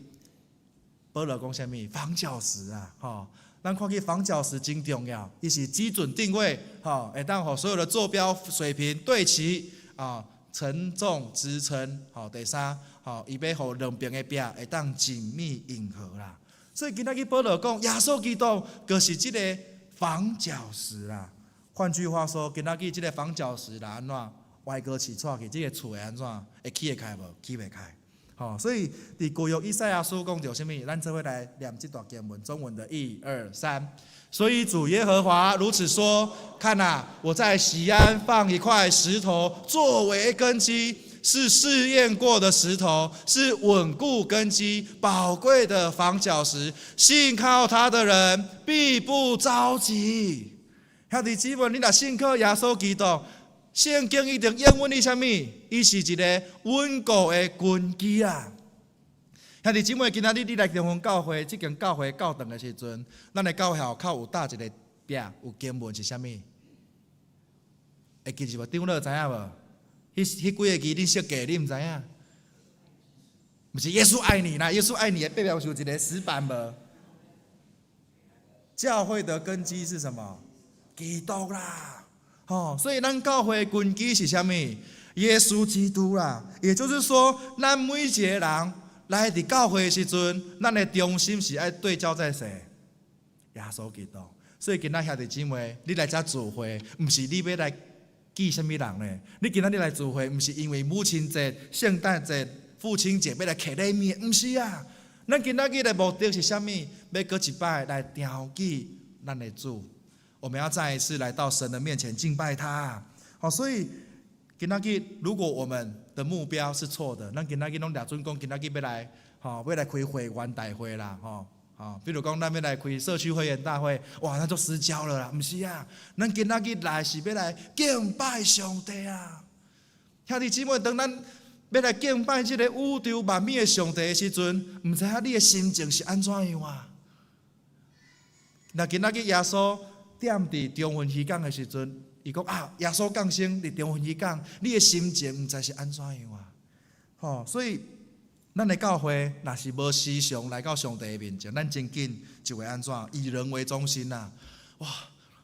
保羅講啥物？房角石啊！吼，咱看見房角石真重要，伊是基準定位，吼，會當予所有的坐標水平對齊啊，承重支撐。吼，第三，吼，伊欲予兩邊的壁會當緊密咬合啦。所以今仔日保羅講，耶穌基督就是這个房角石啦。換句話說，今仔日這个房角石啦，按怎歪哥起錯去，這个厝會按怎會起會開無？起袂開。吼，所以佇舊約以賽亞書講著啥物？咱做伙來念這段經文，中文的一二三。所以主耶和華如此說：看哪，我在錫安放一塊石頭作為根基，是試驗過的石頭，是穩固根基、寶貴的房角石。信靠他的人必不著急。兄弟姊妹，你若信靠耶穌基督，聖經一定應允你啥物？伊是一个穩固的根基啊！兄弟姊妹，今仔日你來中風教會，這間教會教堂的時陣，咱的教會後口有搭一个壁，有經文是啥物？會記住無？長老知影無？彼幾个字恁設計，你毋知影？毋是耶穌愛你啦，耶穌愛你的背面有一个石板無？教會的根基是什麼？基督啦！吼，所以咱教會根基是啥物？耶穌基督啦。也就是說，咱每一個人來佇教會的時陣，咱的中心是愛對焦在誰？耶穌基督。所以今仔兄弟姊妹，你來遮聚會，毋是你欲來見啥物人呢？你今仔日來聚會，毋是因為母親節、聖誕節、父親節欲來揢禮物，毋是啊。咱今仔日的目的是啥物？欲閣一擺來朝見咱的主。我們要再一次來到神的面前敬拜他。好，所以今仔日如果我們的目標是錯的，咱今仔日攏掠準講今仔日欲來，吼，欲來開會員大會啦，吼，吼，比如講咱欲來開社區會員大會，哇，那就失焦了啦，毋是啊，咱今仔日來是欲來敬拜上帝啊。兄弟姊妹，當咱欲來敬拜這個宇宙萬物的上帝的時陣，毋知影你的心情是按怎樣啊？若今仔日耶穌踮佇中雲漁港的時陣，伊講啊，耶穌降生佇中雲漁港，你的心情毋知是按怎樣啊？吼，所以咱的教會若是無時常來到上帝的面前，咱真緊就會按怎？以人為中心啦！哇，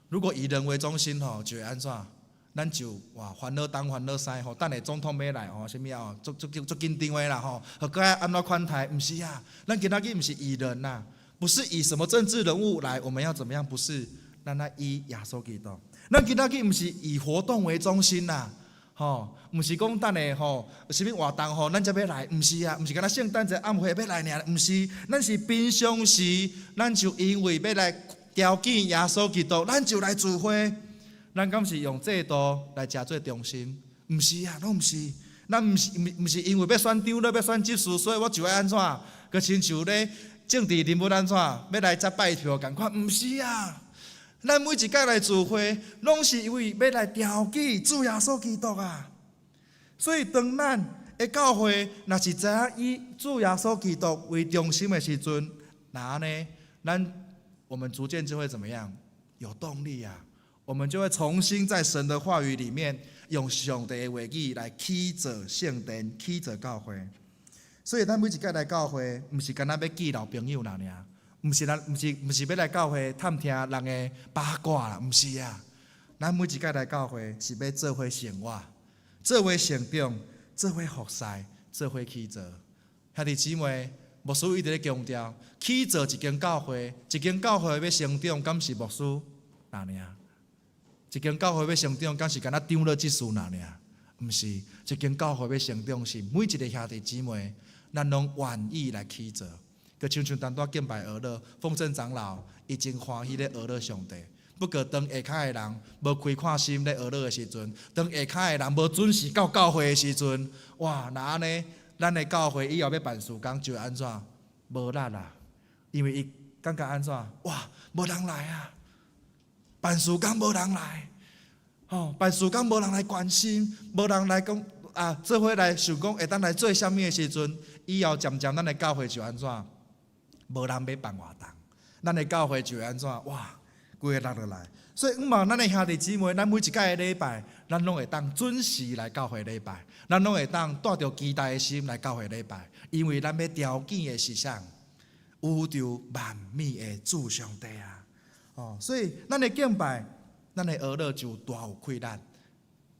如果以人為中心吼，就會按怎？咱就哇煩惱東煩惱西吼，等下總統欲來吼，啥物啊？足足足緊張的啦吼，予閣愛按怎款待？毋是啊，咱今仔日毋是以人呐，不是以什麼政治人物來，我們要怎麼樣？不是，咱愛以耶穌基督。咱今仔日毋是以活動為中心啦，吼，毋是講等下吼，有啥物活動吼，咱才欲來，毋是啊，毋是干焦聖誕節暗會欲來爾，毋是，咱是平常時，咱就因為欲來朝見耶穌基督，咱就來聚會。咱敢是用制度來成做中心？毋是啊，攏毋是。咱毋是毋是因為欲選長老，欲選執事，所以我就愛按怎？閣親像咧政治人物按怎？欲來遮拜票仝款？毋是啊。咱每一擺來聚會，攏是因為欲來朝見主耶穌基督啊！所以當咱的教會若是知影以主耶穌基督為中心的時陣，若按呢，我們逐漸就會怎麼樣？有動力啊！我們就會重新在神的話語裡面，用上帝的話語來起造聖殿、起造教會。所以，咱每一擺來教會，毋是干焦欲見老朋友爾爾，毋是咱，毋是欲來教會探聽人的八卦啦，毋是啊。咱每一擺來教會，是欲做伙生活，做伙成長，做伙服侍，做伙起造。兄弟姊妹，牧師一直咧強調，起造一間教會，一間教會欲成長，敢是牧師爾爾？一間教會欲成長，敢是干焦長老執事爾爾？毋是，一間教會欲成長，是每一个兄弟姊妹，咱攏願意來起造。閣親像當拄敬拜俄勒，豐正長老伊真歡喜咧學樂上帝。不過當下跤的人無開闊心咧學樂的時陣，當下跤的人無準時到教會的時陣，哇！若按呢，咱的教會以後欲辦事工就會按怎？無力啦，因為伊感覺按怎？哇！無人來啊！辦事工無人來，吼！辦事工無人來關心，無人來講啊，做伙來想講會當來做啥物的時陣，以後漸漸咱的教會就按怎？無人欲辦活動，咱的教會就會按怎？哇！規个落落來，所以毋望咱的兄弟姊妹，咱每一擺的禮拜，咱攏會當準時來教會禮拜，咱攏會當帶著期待的心來教會禮拜，因為咱欲朝見的是啥？宇宙萬物的主上帝啊！哦，所以咱的敬拜，咱的學樂就大有氣力，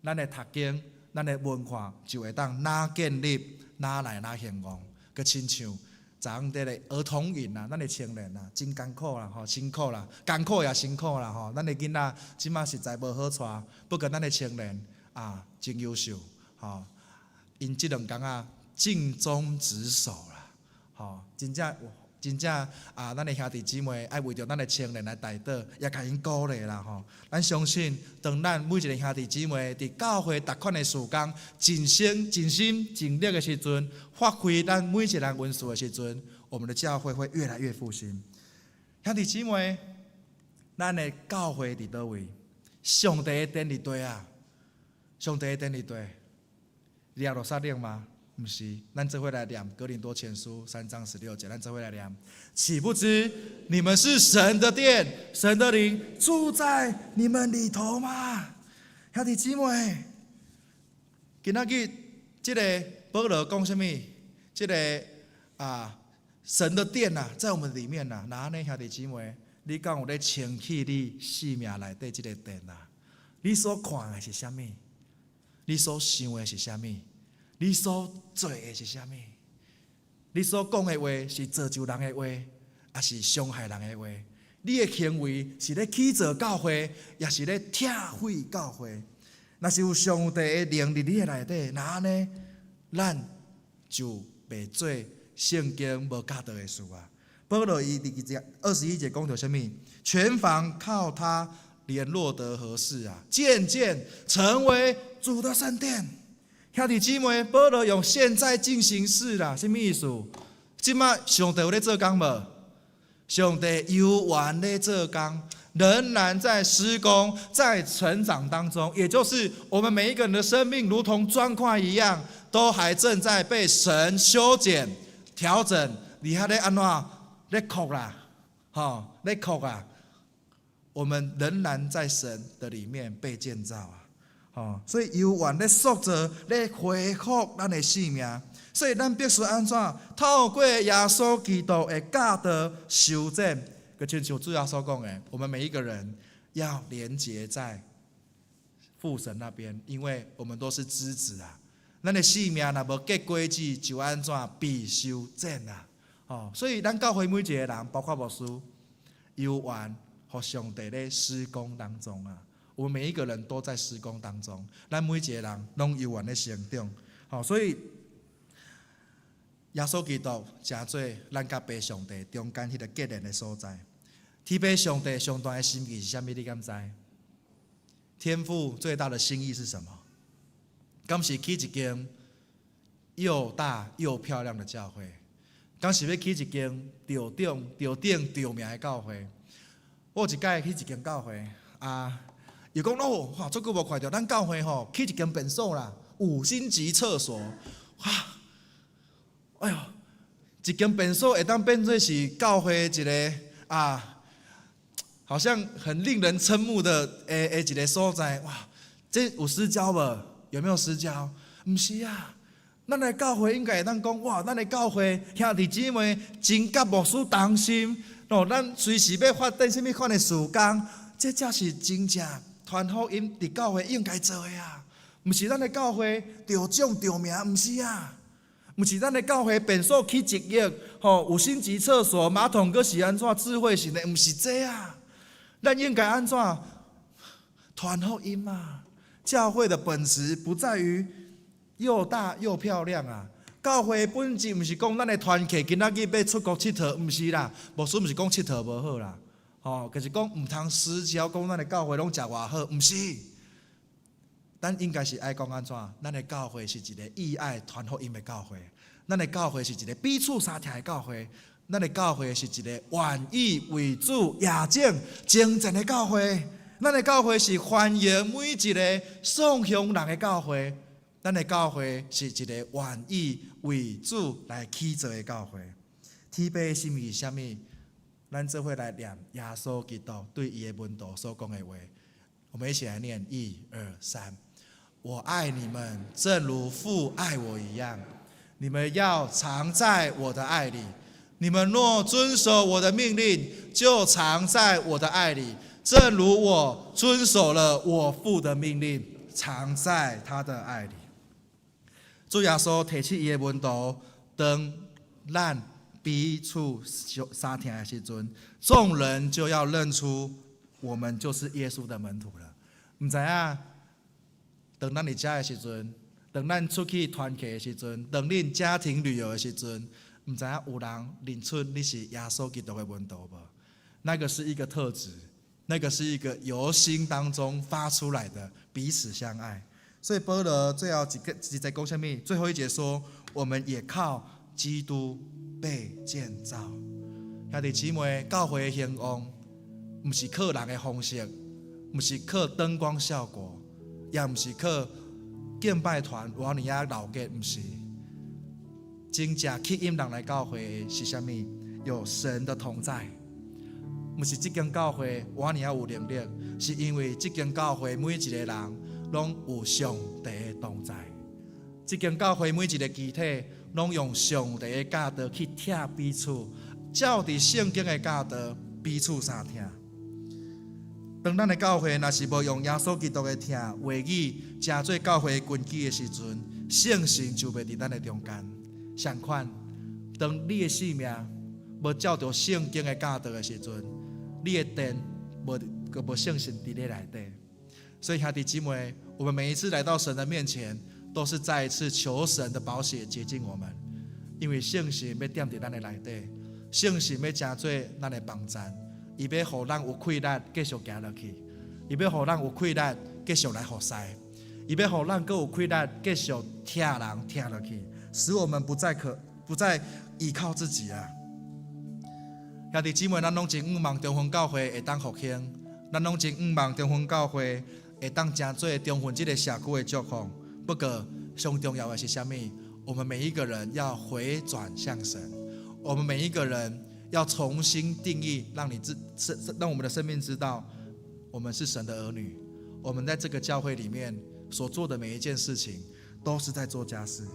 咱的讀經，咱的文化就會當若建立，若來若興旺，閣親像昨昏佇咧兒童營啊，咱的青年啊，真艱苦啦，吼，辛苦啦，艱苦也辛苦啦，吼。咱的囡仔這馬實在無好帶，不過咱的青年啊，真優秀，吼。𪜶這兩工啊，盡忠職守啦，吼，真正真正啊，咱的兄弟姊妹愛為著咱的青年來代禱，也共𪜶鼓勵啦，吼。咱相信，當咱每一个兄弟姊妹佇教會逐款的事工，盡心、盡心、盡力的時陣，發揮咱每一个人恩賜的時陣，我們的教會會越來越復興。兄弟姊妹，咱的教會佇佗位？上帝的殿佇佗啊？上帝的殿佇佗？耶路撒冷嗎？毋是，咱做伙來念哥林多前書3章16節，咱做伙來念。豈不知你們是神的殿，神的靈住在你們裡頭嗎？兄弟姊妹，今仔日這个保羅講啥物？這个啊，神的殿啊，在我們裡面啊。若按呢，兄弟姊妹，你敢有咧清氣你生命內底這个殿啊？你所看的是啥物？你所想的是啥物？你所做的是啥物？你所講的話是造就人的話，抑是傷害人的話？你的行為是咧起造教會，抑是咧拆毀教會？若是有上帝的靈佇你的內底，若按呢，咱就袂做聖經無教導的事啊。保羅伊佇21節講著啥物？全房靠他聯絡得合適啊，漸漸成為主的聖殿。兄弟姊妹，保羅用現在進行式啦，啥物意思？這馬上帝有咧做工無？上帝猶原咧做工，仍然在施工，在成長當中。也就是我們每一個人的生命，如同磚塊一樣，都還正在被神修剪、調整。你還咧按怎咧擴啦？吼，咧擴啊！我們仍然在神的裡面被建造啊！吼，所以猶原咧塑造、咧恢復咱的生命。所以咱必須按怎？透過耶穌基督的教導修剪，閣親像主耶穌講的，我們每一個人要連結在父神那邊，因為我們都是枝子啊。咱的生命若無結果子，就按怎被修剪啊？吼，所以咱教會每一個人，包括牧師，猶原予上帝咧施工當中啊。我們每一個人都在施工當中，咱每一個人攏猶原咧成長。吼，所以耶穌基督成做咱佮父上帝中間彼个結連的所在。天父上帝上大的心意是啥物？你敢知？天父最大的心意是什麼？敢是起一間又大又漂亮的教會？敢是欲起一間著頂著頂著名的教會？我有一擺去一間教會啊，伊講哦，哇，足久無看著咱教會吼，起一間便所啦，五星级厕所，哇！哎喲，一間便所會當變做是教會一个啊，好像很令人瞠目的的一个所在，哇！這有私交無？有沒有私交？毋是啊，咱的教會應該會當講，哇！咱的教會兄弟姊妹真佮牧師同心，哦，咱隨時欲發展啥物款的事工，這才是真正傳福音佇教會應該做的啊！毋是咱的教會著獎著名，毋是啊！毋是咱的教會便所起一億，吼，五星級廁所、馬桶閣是按怎智慧型的，毋是這啊！咱應該按怎傳福音啊？教會的本質不在於又大又漂亮啊！教會本質毋是講咱的團契今仔日欲出國𨑨迌，毋是啦。牧師毋是講𨑨迌無好啦，吼，就是講毋通私交，講咱的教會攏食偌好，毋是。咱應該是愛講按怎？咱的教會是一個義愛傳福音的教會，咱的教會是一個彼此相疼的教會，咱的教會是一個願意為主夜整征戰的教會，咱的教會是歡迎每一个送鄉人的教會，咱的教會是一個願意為主來起造的教會。天父的心意是啥物？咱做伙來念耶穌基督對伊的門徒所講的話。我們一起來念：一、二、三。我愛你們，正如父愛我一樣。你們要常在我的愛裡。你們若遵守我的命令，就常在我的愛裡，正如我遵守了我父的命令，常在他的愛裡。主耶穌提醒伊的門徒，當咱彼此相疼的時陣，眾人就要認出我們就是耶穌的門徒了。毋知影，當咱佇遮的時陣，當咱出去團契的時陣，當恁家庭旅遊的時陣，毋知影有人認出你是耶穌基督的門徒無？那個是一個特質，那個是一個由心當中發出來的彼此相愛。所以保羅最後一個一節講啥物？最後一節說，我們也靠基督被建造。兄弟姊妹，教會的興旺，毋是靠人的方式，毋是靠燈光效果，也毋是靠敬拜團偌爾仔鬧熱，毋是。真正吸引人來教會是啥物？有神的同在。毋是這間教會偌爾仔有能力，是因為這間教會每一個人攏有上帝的同在。這間教會每一個肢體攏用上帝的教導去疼彼此，照佇聖經的教導彼此相疼。當咱的教會若是無用耶穌基督的疼話語，成做教會根基的時陣，聖神就袂佇咱的中間。相款，當你的生命無照著聖經的教導的時陣，你的殿無閣無聖神佇你內底。所以兄弟姊妹，我們每一次來到神的面前，都是再一次求神的寶血潔淨我們，因為聖神欲踮佇咱的內底，聖神欲成做咱的幫贊，伊欲予咱有氣力繼續行落去，伊欲予咱有氣力繼續來服侍，伊欲予咱閣有氣力繼續疼人疼落去，使我們不再依靠自己啊！兄弟姊妹，咱攏真向望中雲教會會當復興，咱攏真向望中雲教會會當成做中雲這个社區的祝福。不過，上重要的是啥物？我們每一個人要回轉向神，我們每一個人要重新定義，讓你知，讓我們的生命知道，我們是神的兒女。我們在這個教會裡面所做的每一件事情，都是在做家事。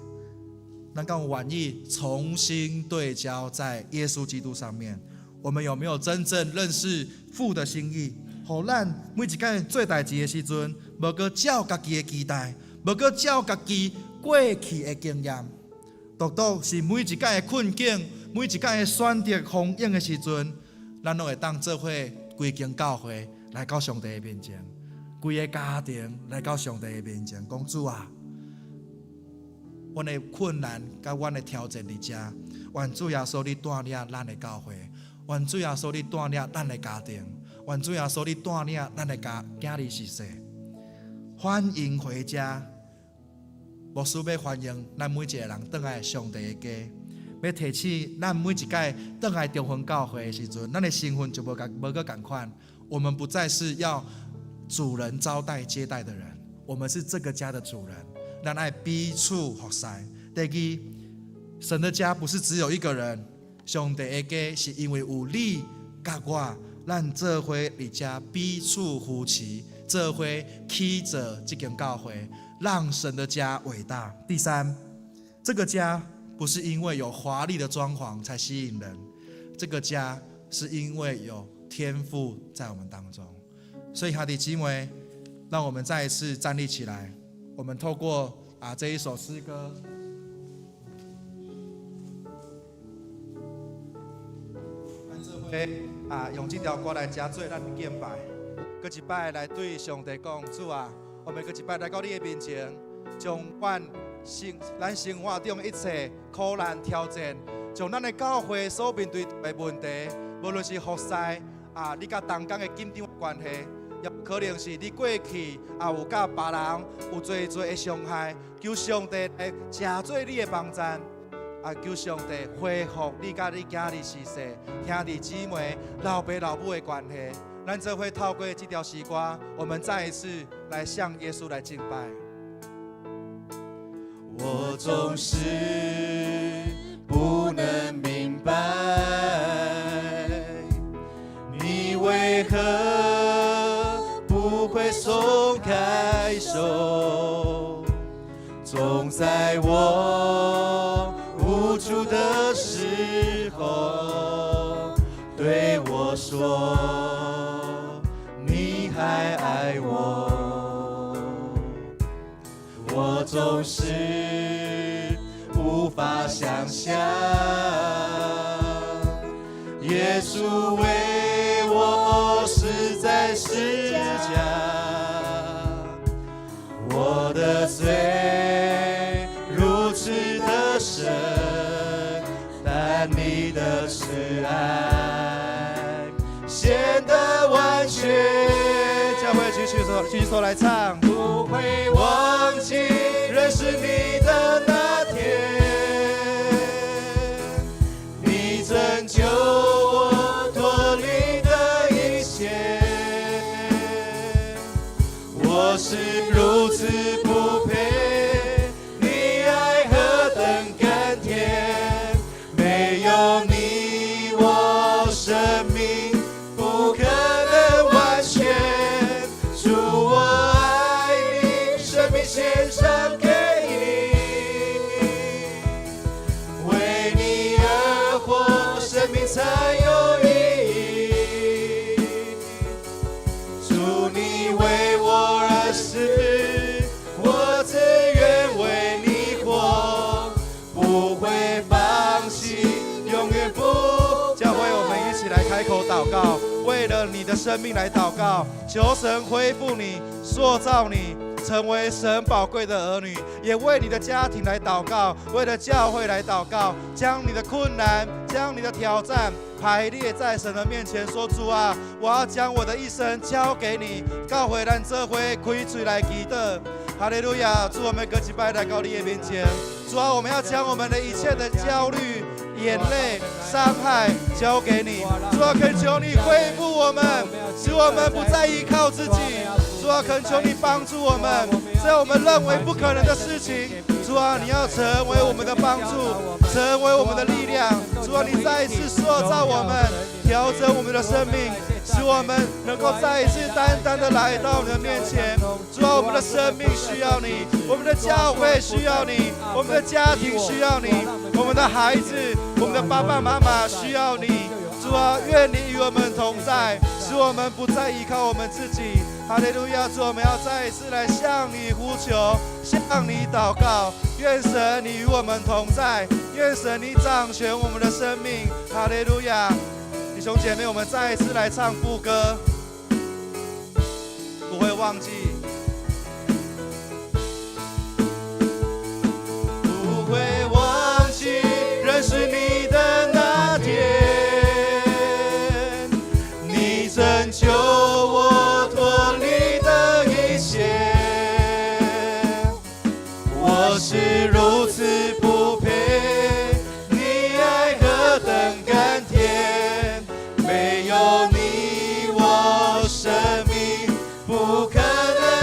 咱敢有願意重新對焦在耶穌基督上面，我們有沒有真正認識父的心意？予咱每一擺做代誌的時陣，無閣照家己的期待，無閣照家己過去的經驗，獨獨是每一擺的困境，每一擺的選擇風湧的時陣，咱攏會當做伙規間教會來到上帝的面前，規个家庭來到上帝的面前，講主啊，阮的困難佮阮的挑戰佇遮，願主耶穌你帶領咱的教會，願主耶穌你帶領咱的家庭，願主耶穌你帶領咱的家囝兒是誰？歡迎回家，牧師欲歡迎咱每一個人轉來上帝的家，欲提醒咱每一擺轉來中雲教會的時陣，咱的身份就無閣仝款。我們不再是要主人招待接待的人，我們是這個家的主人。咱愛彼此服侍。第二，神的家不是只有一個人，上帝的家是因為有你佮我，咱做伙佇遮彼此扶持，做伙起造這間教會，讓神的家偉大。第三，這個家不是因為有華麗的裝潢才吸引人，這個家是因為有天父在我們當中。所以，兄弟姊妹，讓我們再一次站立起來，我們透過這一首詩歌，咱做伙用這條歌來加做咱的敬拜，閣一擺來對上帝講：主啊，我們閣一擺來到你的面前，將阮生咱生活中一切苦難挑戰，將咱的教會所面對的問題，無論是服侍你佮同工的緊張關係，也可能是你過去也有佮別人有濟濟的傷害，求上帝來成做你的幫贊，求上帝恢復你佮你囝兒婿婿兄弟姊妹、老爸老母的關係。咱做伙透過這條詩歌，我們再一次來向耶穌來敬拜。我總是不能明白，你為何不會鬆開手，總在我無助的時候對我說，你還愛我。我總是無法想象，耶穌為我死在十字架，我的罪如此的深，但你的慈愛顯得完全。教會舉起手，舉起手來唱。不會忘記認識你的那天，你拯救我脫離的一切，我是如此不配，你愛何等甘甜，沒有你我生命不可能完全。主我愛你，生命獻上給你，為你而活，生命才有意義。主你為我而死，我自願為你活，不會放棄，永遠不。教會，我們一起來開口禱告，為了你的生命來禱告，求神恢復你，塑造你，成為神寶貴的兒女，也為你的家庭來禱告，為了教會來禱告，將你的困難，將你的挑戰排列在神的面前，說：主啊，我要將我的一生交給你。教會咱做伙開喙來祈禱，哈利路亞！主，我們閣一擺來到你的面前，主啊，我們要將我們的一切的焦慮、眼淚、傷害交給你。主啊，懇求你恢復我們，使我們不再依靠自己。主啊，懇求你幫助我們，在我們認為不可能的事情，主啊，你要成為我們的幫助，成為我們的力量。主啊，你再一次塑造我們，調整我們的生命，使我們能夠再一次單單的來到你的面前。主啊，我們的生命需要你，我們的教會需要你，我們的家庭需要你，我們的孩子、我們的爸爸媽媽需要你。主啊，願你與我們同在，使我們不再依靠我們自己。哈利路亞！主，我們要再一次來向你呼求，向你禱告。願神你與我們同在，願神你掌權我們的生命。哈利路亞！弟兄姐妹，我們再一次來唱副歌，不會忘記，不會忘記認識你的那天，你拯救我脫離的一切，我是如此不配，你愛何等甘甜，沒有你我生命不可能。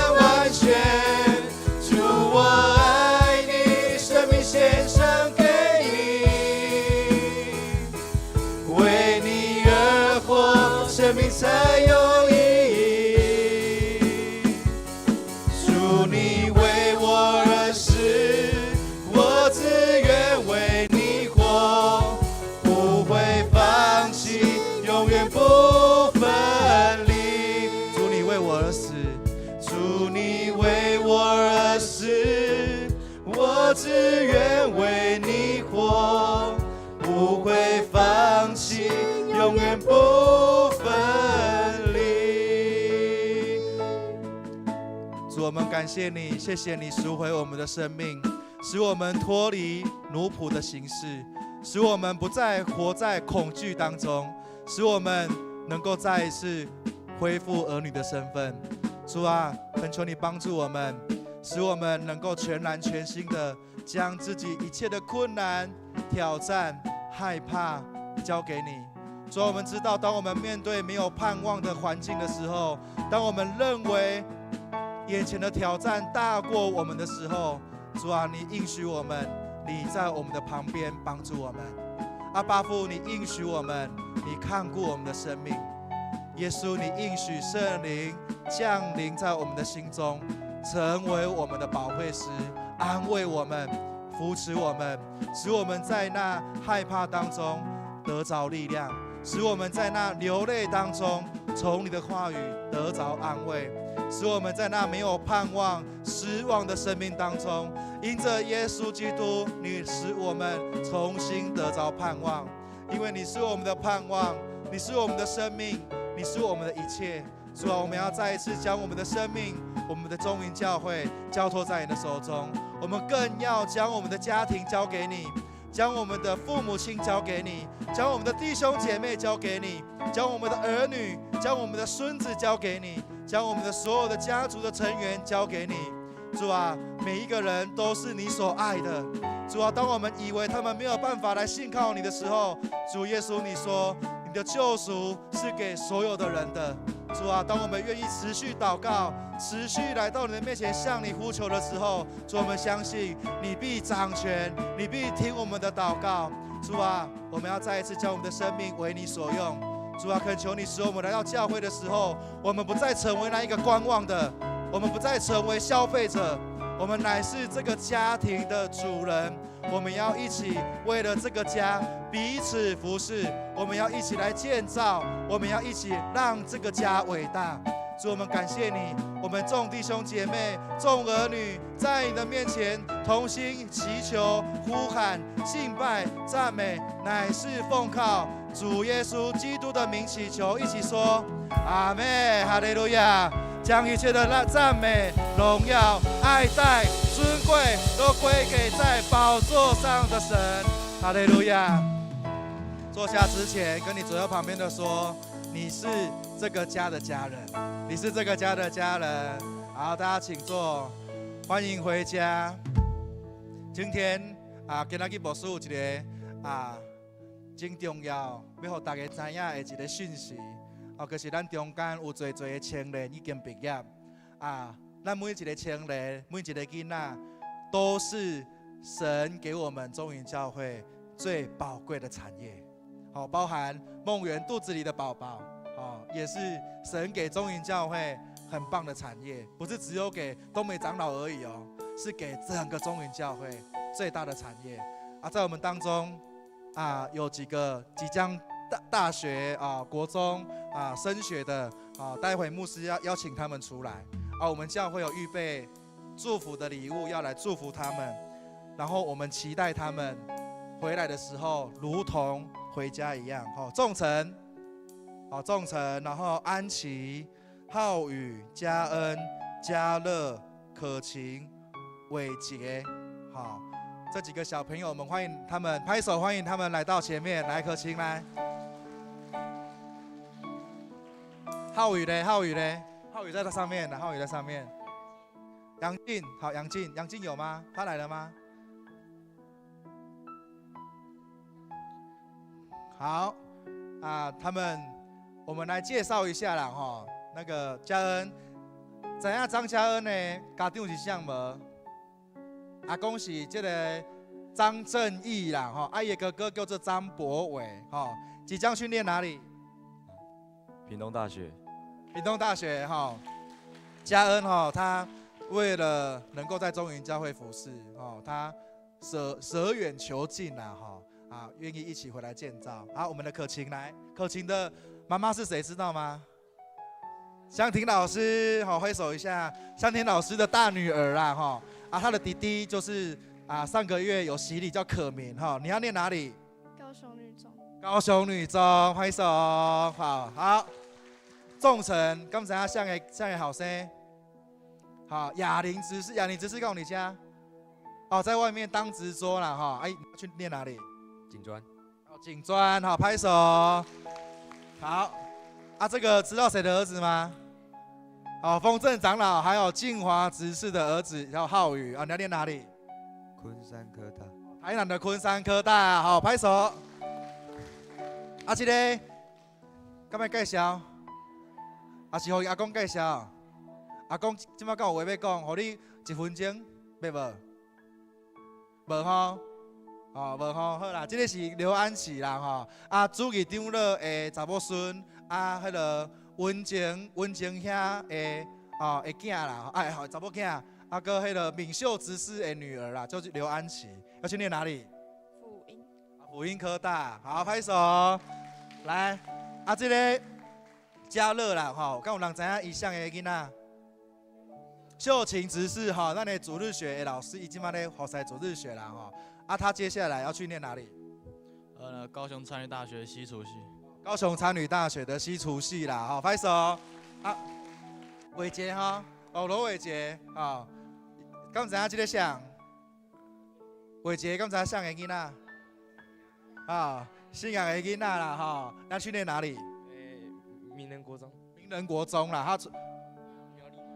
我们感谢你，谢谢你赎回我们的生命，使我们脱离奴仆的形式，使我们不再活在恐惧当中，使我们能够再一次恢复儿女的身份。主啊，恳求你帮助我们，使我们能够全然全心的将自己一切的困难、挑战、害怕交给你。主啊，我们知道，当我们面对没有盼望的环境的时候，当我们认为眼前的挑战大过我们的时候，主啊，你应许我们，你在我们的旁边帮助我们。阿爸父，你应许我们，你看顾我们的生命。耶稣，你应许圣灵降临在我们的心中，成为我们的保惠师，安慰我们，扶持我们，使我们在那害怕当中得着力量，使我们在那流泪当中从你的话语得着安慰，使我们在那没有盼望、失望的生命当中，因着耶稣基督，你使我们重新得着盼望，因为你是我们的盼望，你是我们的生命，你是我们的一切。主啊，我们要再一次将我们的生命、我们的中云教会交托在你的手中。我们更要将我们的家庭交给你，将我们的父母亲交给你，将我们的弟兄姐妹交给你，将我们的儿女、将我们的孙子交给你，将我们的所有的家族的成员交给你。主啊，每一个人都是你所爱的。主啊，当我们以为他们没有办法来信靠你的时候，主耶稣，你说你的救赎是给所有的人的。主啊，当我们愿意持续祷告，持续来到你的面前向你呼求的时候，主，我们相信你必掌权，你必听我们的祷告。主啊，我们要再一次将我们的生命为你所用。主啊，恳求你使我们来到教会的时候，我们不再成为那一个观望的，我们不再成为消费者，我们乃是这个家庭的主人。我们要一起为了这个家彼此服侍，我们要一起来建造，我们要一起让这个家伟大。主，我们感谢你，我们众弟兄姐妹、众儿女在你的面前同心祈求、呼喊、敬拜、赞美，乃是奉靠主耶稣基督的名祈求，一起说阿们，哈利路亚！将一切的赞美、荣耀、爱戴、尊贵都归给在宝座上的神，哈利路亚！坐下之前，跟你左右旁边的说，你是这个家的家人，你是这个家的家人。好，大家请坐，欢迎回家。今天啊，今仔日牧师有一个啊，真重要，欲予大家知影的一个讯息。哦，就是咱中间有濟濟的青年已經畢業啊，咱每一個青年，每一個囡仔，都是神給我們中雲教會最寶貴的產業。好，包含夢圓肚子裡的寶寶，哦，也是神給中雲教會很棒的產業，不是只有給東美長老而已哦，是給整個中雲教會最大的產業。啊，在我們當中啊，有幾個即將大學啊、國中啊升學的啊，待會牧師要邀請他們出來啊，我們教會有預備祝福的禮物要來祝福他們，然後我們期待他們回來的時候，如同回家一樣。好，仲成，好仲成，然後安琪、浩宇、嘉恩、嘉樂、可晴、偉傑，好，這幾個小朋友，我們歡迎他們，拍手歡迎他們來到前面來，可晴來。浩宇嘞，浩宇嘞，浩宇在這上面，浩宇在上面。楊靜，好，楊靜，楊靜有嗎？他來了嗎？好，啊，他們，我們來介紹一下啦，哈，那個嘉恩，知影張嘉恩的家長是啥無？阿公是這個張正義啦，哈，啊，伊的哥哥叫做張博偉，哈，即將去念哪裡？屏東大學。屏東大學，哈，嘉恩哈，他為了能夠在中雲教會服侍，哦，他捨遠求近啦，哈，啊，願意一起回來建造。好，我們的可晴來，可晴的媽媽是誰知道嗎？香婷老師，好，揮手一下，香婷老師的大女兒啦，哈，啊，她的弟弟就是啊，上個月有洗禮叫可明，哈，你要念哪裡？高雄女中。高雄女中，揮手，好好。仲成，敢知影誰的後生？好，雅玲執事，雅玲執事敢有佇遮？哦，在外面當值桌啦，哈，哎，去念哪裡？警專。哦，警專，好，拍手。好，啊，這個知道誰的兒子嗎？好，豐正長老還有靜華執事的兒子叫浩宇啊，你要念哪裡？昆山科大。台南的昆山科大，好，拍手。啊，這個，敢欲介紹？啊，是予伊阿公介紹。阿公這擺敢有話欲講，予你一分鐘，欲無？無吼，哦，無吼，好啦，這個是劉安琪啦，吼，啊，主義長老的查某孫，啊，彼个文靜文靜兄的哦的囝啦，哎，好，查某囝，啊，閣彼个敏秀執事的女兒啦，就是劉安琪，要去念哪裡？輔英。輔英科大，好，拍手，來，啊，這个嘉樂啦，吼，敢有人知影伊啥的囡仔？秀琴執事哈，咱的主日學的老師，伊這擺咧服侍主日學啦吼。啊，他接下來要去念哪裡？高雄餐旅大學西廚系。高雄餐旅大學的西廚系啦，吼，拍手。啊，偉傑哈，哦，羅偉傑啊，敢知影這个啥？偉傑敢知影啥的囡仔？啊，信仰的囡仔啦，吼，那去念哪裡？欸，明仁國中。明仁國中啦，他。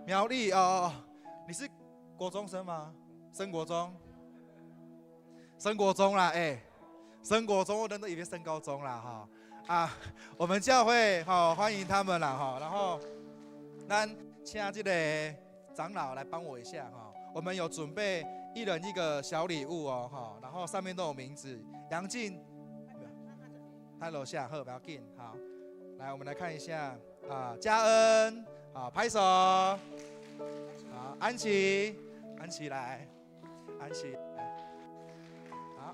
苗栗哦，你是國中生嗎？升國中，升國中啦，哎，升國中，我等都以為升高中啦，哈啊，我們教會好歡迎他們啦，哈，然後咱請這個長老來幫我一下哈，我們有準備一人一個小禮物哦，哈，然後上面都有名字，楊靜，他樓下，好，不要緊，好，來我們來看一下啊，嘉恩。好，拍手。好，安琪，安琪來，安琪來。好，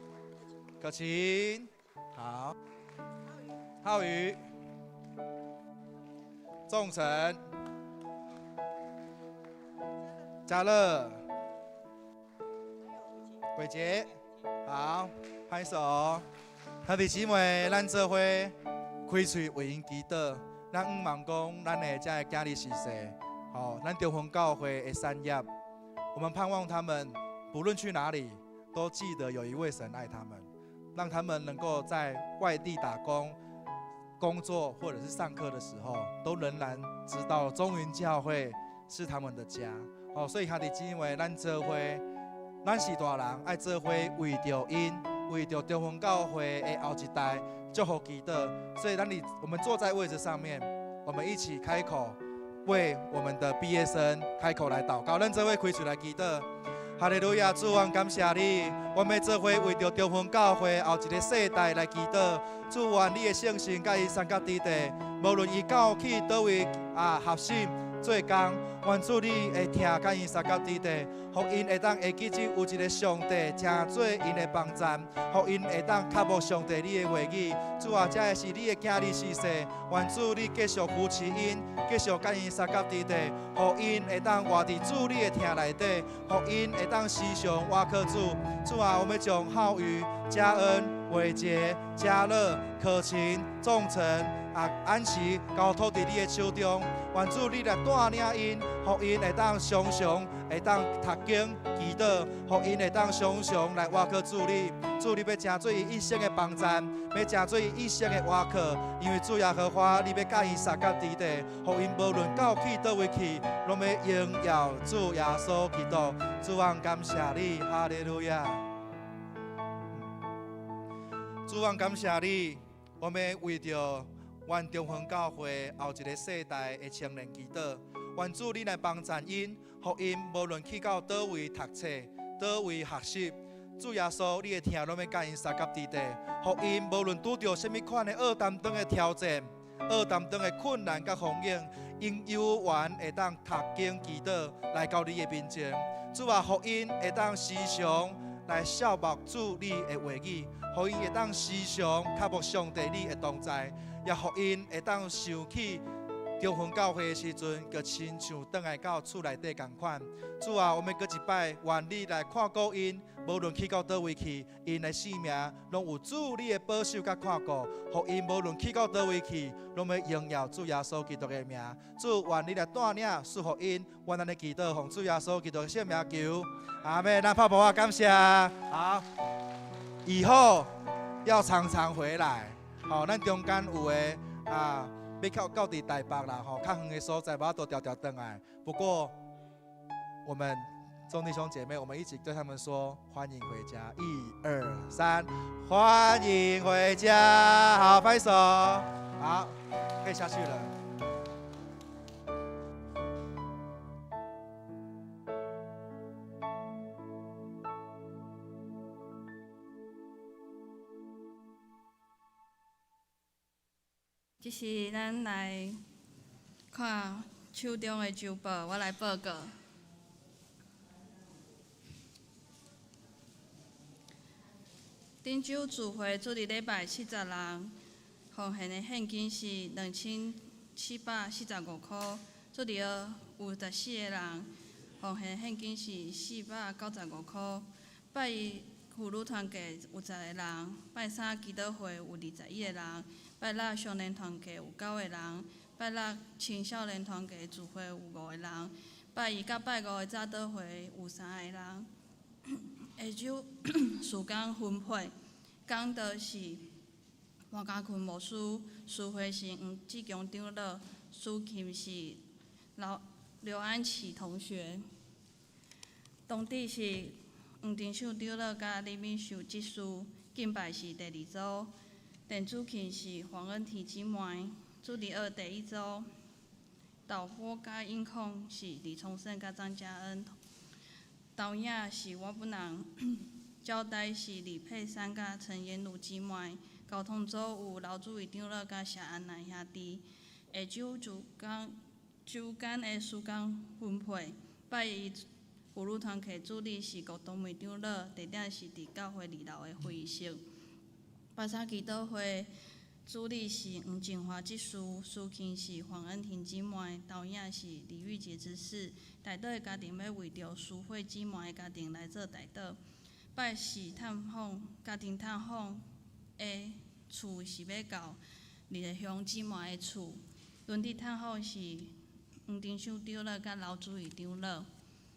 可晴，好，浩宇，仲成，嘉樂，偉傑，好，拍手。兄弟姊妹，咱做伙開喙為𪜶祈禱。咱向望講，咱的這个囝兒是誰？好，咱中興教會的產業，我們盼望他們不論去哪裡，都記得有一位神愛他們，讓他們能夠在外地打工、工作或者是上課的時候，都仍然知道中雲教會是他們的家。哦，所以兄弟姊妹，咱做伙，咱是大人，愛做伙為著𪜶，為著中興教會的後一代祝福祈禱。所以，當你我們坐在位置上面，我們一起開口為我們的畢業生開口來禱告。咱做伙開喙來祈禱。哈利路亞，主啊，感謝你，我們做伙為著中興教會後一个世代來祈禱。主啊，你的聖神佮伊相佮佇地，無論伊到去佗位啊學習做工，願主你會疼佮𪜶相佮佇地，予𪜶會當會記得有一个上帝，成做𪜶的幫贊，予𪜶會當渴慕上帝你的話語。主啊，這个是你的囝兒是誰？願主你繼續扶持𪜶，繼續佮𪜶相佮佇地，予𪜶會當活佇主你的疼內底，予𪜶會當時常倚靠主。主啊，我們將浩宇、嘉恩、偉傑、嘉樂、可晴、仲成、啊安琪交托佇你的手中，願主你來帶領𪜶，予𪜶會當常常會當讀經祈禱，予𪜶會當常常來倚靠主你。主你欲成做伊一生的幫贊，欲成做伊一生的倚靠，因為主耶和華，你欲佮伊相佮佇地，予𪜶無論到去佗位去，攏欲榮耀主耶穌基督。主啊，感謝你，哈利路亞。主啊，感謝你，我們為著阮中興教會後一个世代的青年祈禱，願主你來幫贊𪜶，予𪜶無論去到佗位讀冊、佗位學習，主耶穌你的疼攏欲佮𪜶相佮佇地，予𪜶無論拄著啥物款的惡擔當的挑戰、惡擔當的困難佮風雨，𪜶猶原會當讀經祈禱來到你的面前。主啊，予𪜶會當時常來笑目主你的話語，予𪜶會當時常渴慕上帝你的同在，也予𪜶會當想起中分教會的時陣，閣親像轉來到厝內底仝款。主啊，我們閣一擺，願你來看顧𪜶，無論去到佗位去，𪜶的性命攏有主你的保守佮看顧，予𪜶無論去到佗位去，攏欲榮耀主耶穌基督的名。主，願你來帶領賜福𪜶，願咱的祈禱奉主耶穌基督的聖名求。阿們，咱拍噗仔感謝。好，以後要常常回來。吼，咱中間有的啊，欲到到佇台北啦，吼，較遠的所在，無法度常常轉來。不過，我們眾弟兄姐妹，我們一起對他們說：歡迎回家！一二三，歡迎回家！好，拍手。好，可以下去了。這是咱來看手中的週報，我來報告。頂週聚會主日禮拜70人，奉獻的現金是2745塊。主日學有14個人，奉獻現金是495塊。拜一婦女團契有10個人，拜三祈禱會有21個人，拜六少年團契有9個人，拜六青少年團契聚會有5個人，拜一佮拜五的早禱會有3個人。下晝時間分配，講道是黃家坤牧師，司會是黃志強長老，司琴是劉劉安琪同學，當地是黃定秀長老佮李敏秀執事，敬拜是第二組，電子琴是黃恩提姊妹，主日學第一組，導播佮音控是李崇勝佮張嘉恩。導演是我本人，招待是李佩珊佮陳妍如姊妹，交通組有劉主位長老佮謝安蘭兄弟。下晝週間週間的時間分配，拜一婦女團契主理是郭東梅長老，地點是佇教會二樓的會議室。拜三祈禱會主理是黃靜華執事，司琴是黃恩婷姊妹，導演是李玉潔執事。代禱的家庭欲為著蘇慧姊妹的家庭來做代禱。拜四探訪家庭探訪的厝是欲到二个鄉姊妹的厝。輪值探訪是黃定秀長老佮劉主義長老。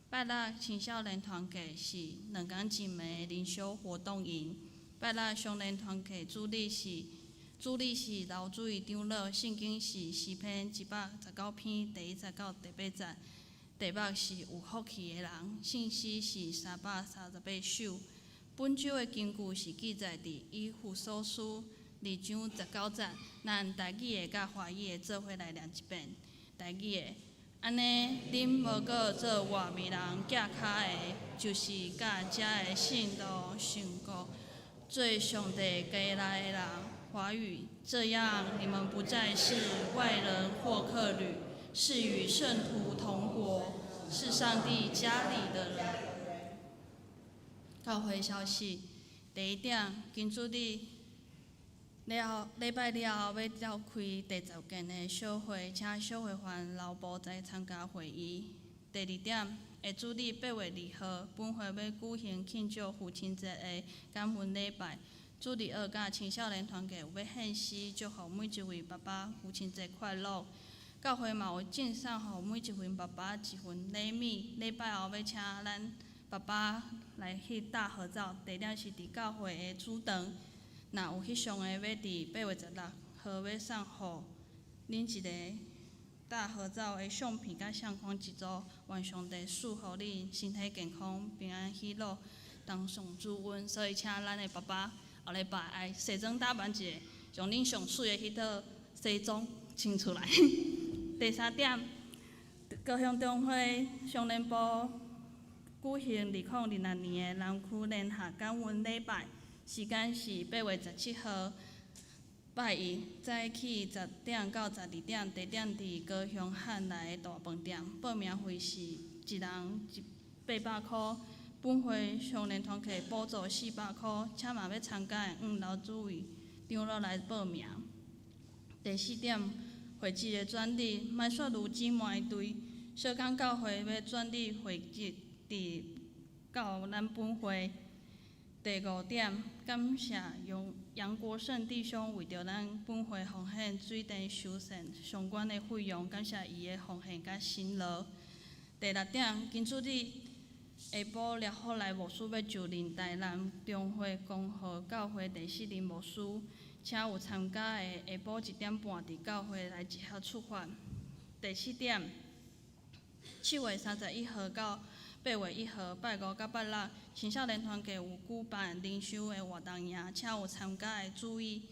拜六青少年團契是兩工一暝的靈修活動營。拜六少年團契主理是主理是劉主義長老，聖經是詩篇119篇第一節到第八節，題目是有福氣的人，聖詩是338首。本週的經句是記載佇以弗所書2章19節，咱台語的佮華語的做伙來念一遍。台語的，按呢，恁無閣做外面人寄跤的，就是佮遮的信徒相顧，做上帝家內的人。華語，這樣你們不再是外人或客旅，是與聖徒同國，是上帝家裡的人。教會消息，第一點，今主日了後禮拜了後欲召開第十屆的小會，請小會員留步來參加會議。第二點，下主日8月2號，本會欲舉行慶祝父親節的感恩禮拜。主日學佮青少年團契有欲獻詩，祝福每一位爸爸父親節快樂。教會嘛有贈送予每一份爸爸一份禮物。禮拜後欲請咱爸爸來翕大合照，地點是佇教會的主堂。若有翕相的，欲佇8月16號欲送予恁一個大合照的相片佮相框一組。願上帝賜予恁身體健康、平安喜樂，同享主恩。所以請咱的爸爸後禮拜愛西裝打扮一下，將恁上媠的彼套西裝穿出來。第三點，高雄中會少年部舉行2026年的南區聯合感恩禮拜，時間是8月17號拜一，早起10點到12點，地點佇高雄漢來的大飯店，報名費是一人800箍。本會少年團契補助400箍，請嘛欲參加的，向劉主委長老來報名。第四點，會籍的轉入，麥雪如姊妹隊，小港教會欲轉入會籍佇到咱本會。第五點，感謝楊楊國勝弟兄為著咱本會奉獻水電修繕相關的費用，感謝伊的奉獻佮辛勞。第六點，金主日下晡廖福來牧師欲就任台南中會公和教會第四任牧師，請有參加的下晡1點半佇教會來集合出發。第七點，7月31號到8月1號，拜五佮拜六，青少年團契有舉辦靈修的活動營，請有參加的注意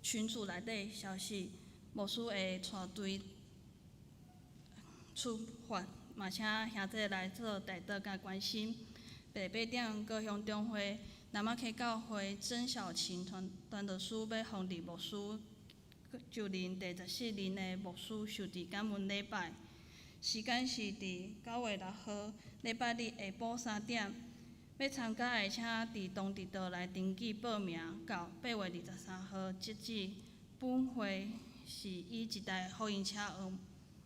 群組內底消息，牧師會帶隊出發，嘛請兄弟來做代禱佮關心。第八點，高雄中會南馬溪教會曾小琴傳傳道師欲奉任牧師，就任第十四任的牧師，受治感恩禮拜。時間是佇9月6號禮拜日下晡3點。欲參加的，請佇當地倒來登記報名，到8月23號截止。本會是以一台福音車額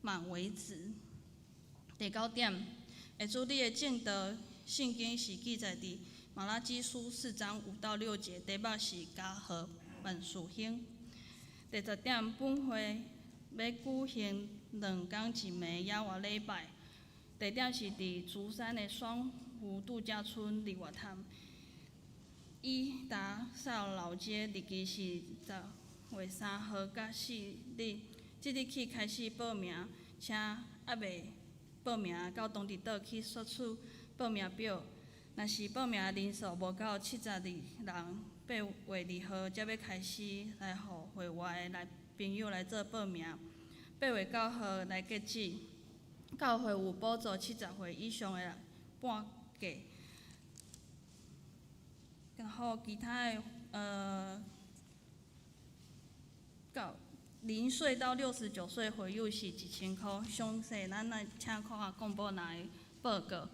滿為止。第九點，會主日的證道聖經是記載佇瑪拉基書4章5到6節，題目是家和萬事興。第十點，本會欲舉行兩工一暝野外禮拜，地點是佇竹山的雙湖度假村日月潭，伊達邵老街，日期是10月3號佮4日，即日起開始報名，請猶未報名到當地倒去索取報名表。若是報名人數無夠72人，8月2號才欲開始來予會外的來朋友來做報名。8月9號來截止。教會有補助70歲以上的人半價，然後其他的到0歲到69歲會友是1000箍。詳細咱來請看下廣播內報告。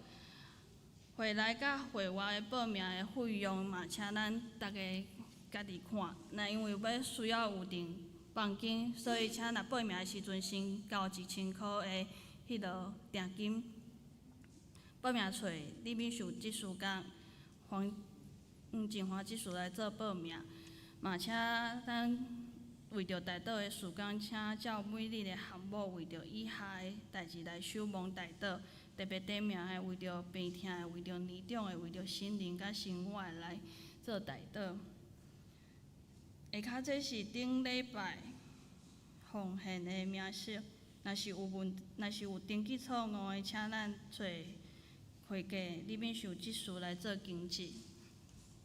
會內佮會外的報名的費用嘛，請咱逐家家己看。那因為欲需要有訂房間，所以請若報名的時陣先交1000箍的彼落訂金。報名揣李敏秀執事佮黃靜華執事來做報名。嘛，請咱為著代禱的事工，請照每日的項目，為著以下的代誌來守望代禱。特別點名的，為著病痛的，為著年長的，為著心靈佮生活的來做代禱。下跤這是頂禮拜奉獻的名冊，若是有問，若是有登記錯誤的，請咱揣會計李敏秀執事來做更正。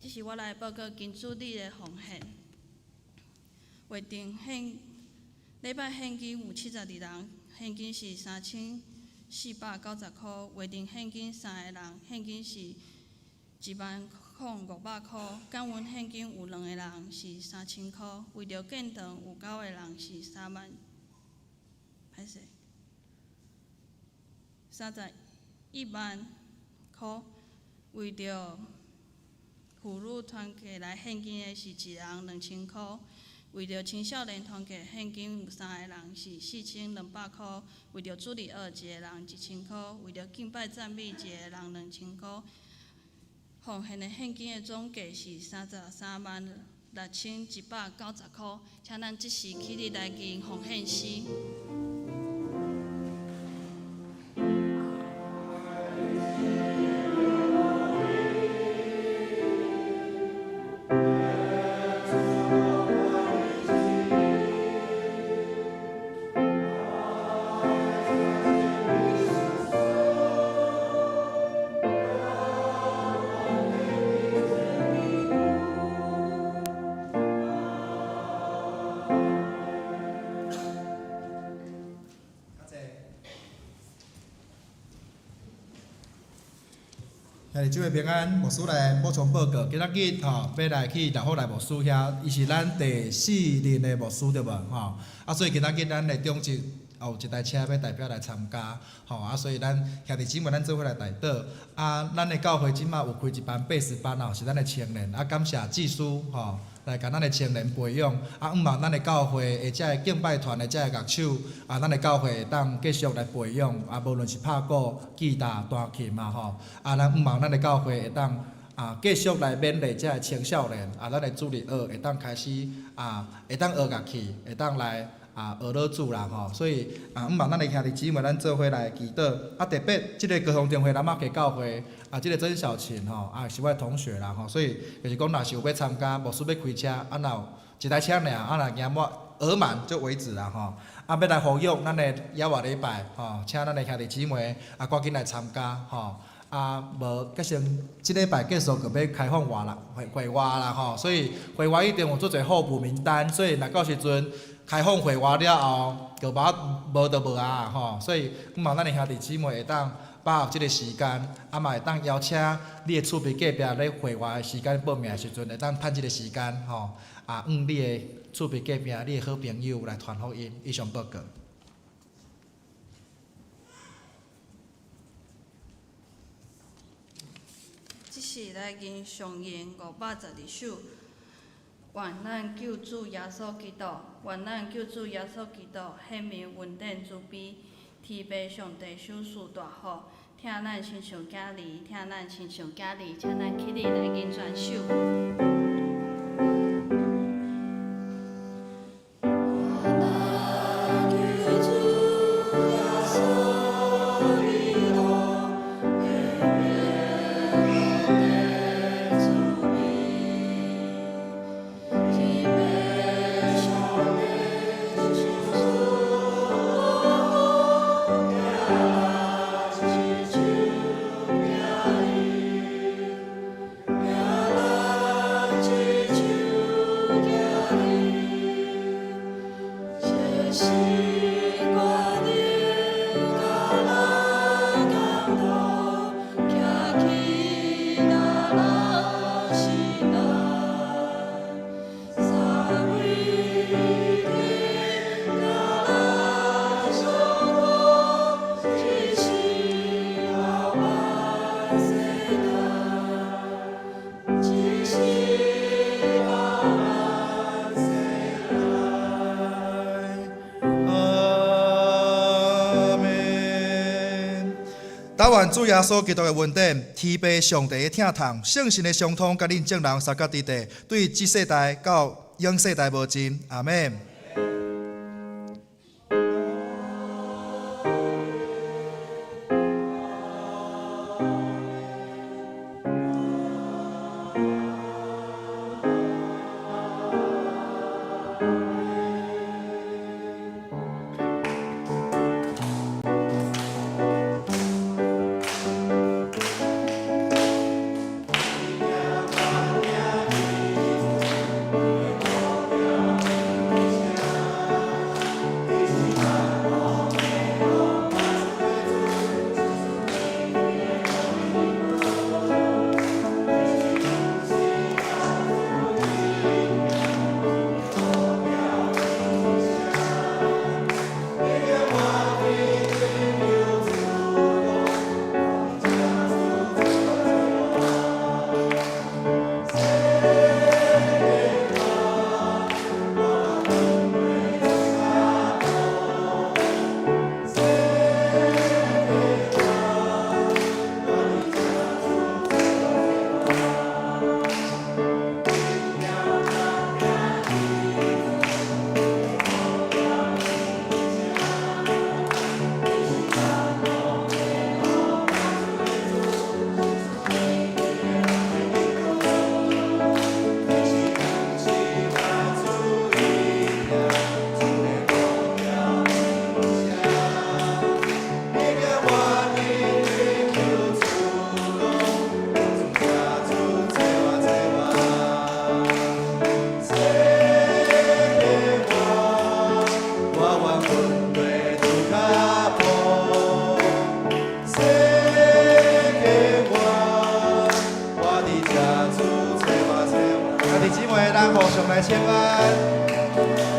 這是我來報告金主日的奉獻。會定獻禮拜獻金有72人，獻金是3490箍。會定獻金三个人，獻金是10,500箍。感恩獻金有兩個人是3000箍。為著建堂有九個人是3萬，歹勢，31萬箍。為著婦女團契來獻金的是一人2000箍。為著青少年團契獻金有三个人是4200箍。為著主日學一個人1000箍。為著敬拜讚美一個人2000箍。奉獻的獻金的總計是336,190箍。請咱這時起立來吟奉獻詩。兄弟姊妹平安，牧師來補充報告。今仔日吼，欲來去廖福來牧師遐，伊是咱第四任的牧師對無吼？啊，所以今仔日咱的長執有一台車欲代表來參加，吼啊，所以咱兄弟姊妹咱做伙來代禱。啊，咱的教會這馬有開一班80班哦，是咱的青年。啊，感謝祭司吼，來共咱的青年培養。啊，向望咱的教會的這个敬拜團的這个樂手，啊，咱的教會會當繼續來培養。啊，無論是拍鼓、吉他、彈琴啊吼，啊，咱向望咱的教會會當啊，繼續來勉勵這个青少年，啊，咱的主日學會當開始啊，會當學樂器，會當來啊學老主啦吼。所以啊，向望咱的兄弟姊妹，咱做伙來祈禱。啊，特別這个高雄長會南馬基教會啊，這个曾小琴吼，啊是我的同學啦吼，所以就是講，若是有欲參加，牧師欲開車，啊若有一台車爾，啊若驚滿額滿就為止啦吼。啊，欲來呼籲咱的猶外禮拜吼，請咱的兄弟姊妹啊，趕緊來參加吼。啊，無，結成這禮拜結束就欲開放活啦，會會外啦吼，所以會外一定有足濟候補名單，所以若到時陣開放會外了後，就無無就無啊吼，所以向望咱的兄弟姊妹會當把握這個時間，啊嘛會當邀請你的厝邊隔壁咧會外的時間報名的時陣，會當趁這個時間吼，啊，向你的厝邊隔壁、你的好朋友來傳福音。以上報告。這是來吟誦吟512首。願咱救主耶穌基督，願咱救主耶穌基督顯明恩典慈悲，天父上帝賞賜大福，疼咱親像囝兒，疼咱親像囝兒，請咱起立來吟全首。阿們。但願主耶穌基督的恩典、天父上帝的疼痛、聖神的相通，佮恁眾人三甲佇地，對這世代到永世代無盡。阿們。兄弟姊妹，咱互相來請安。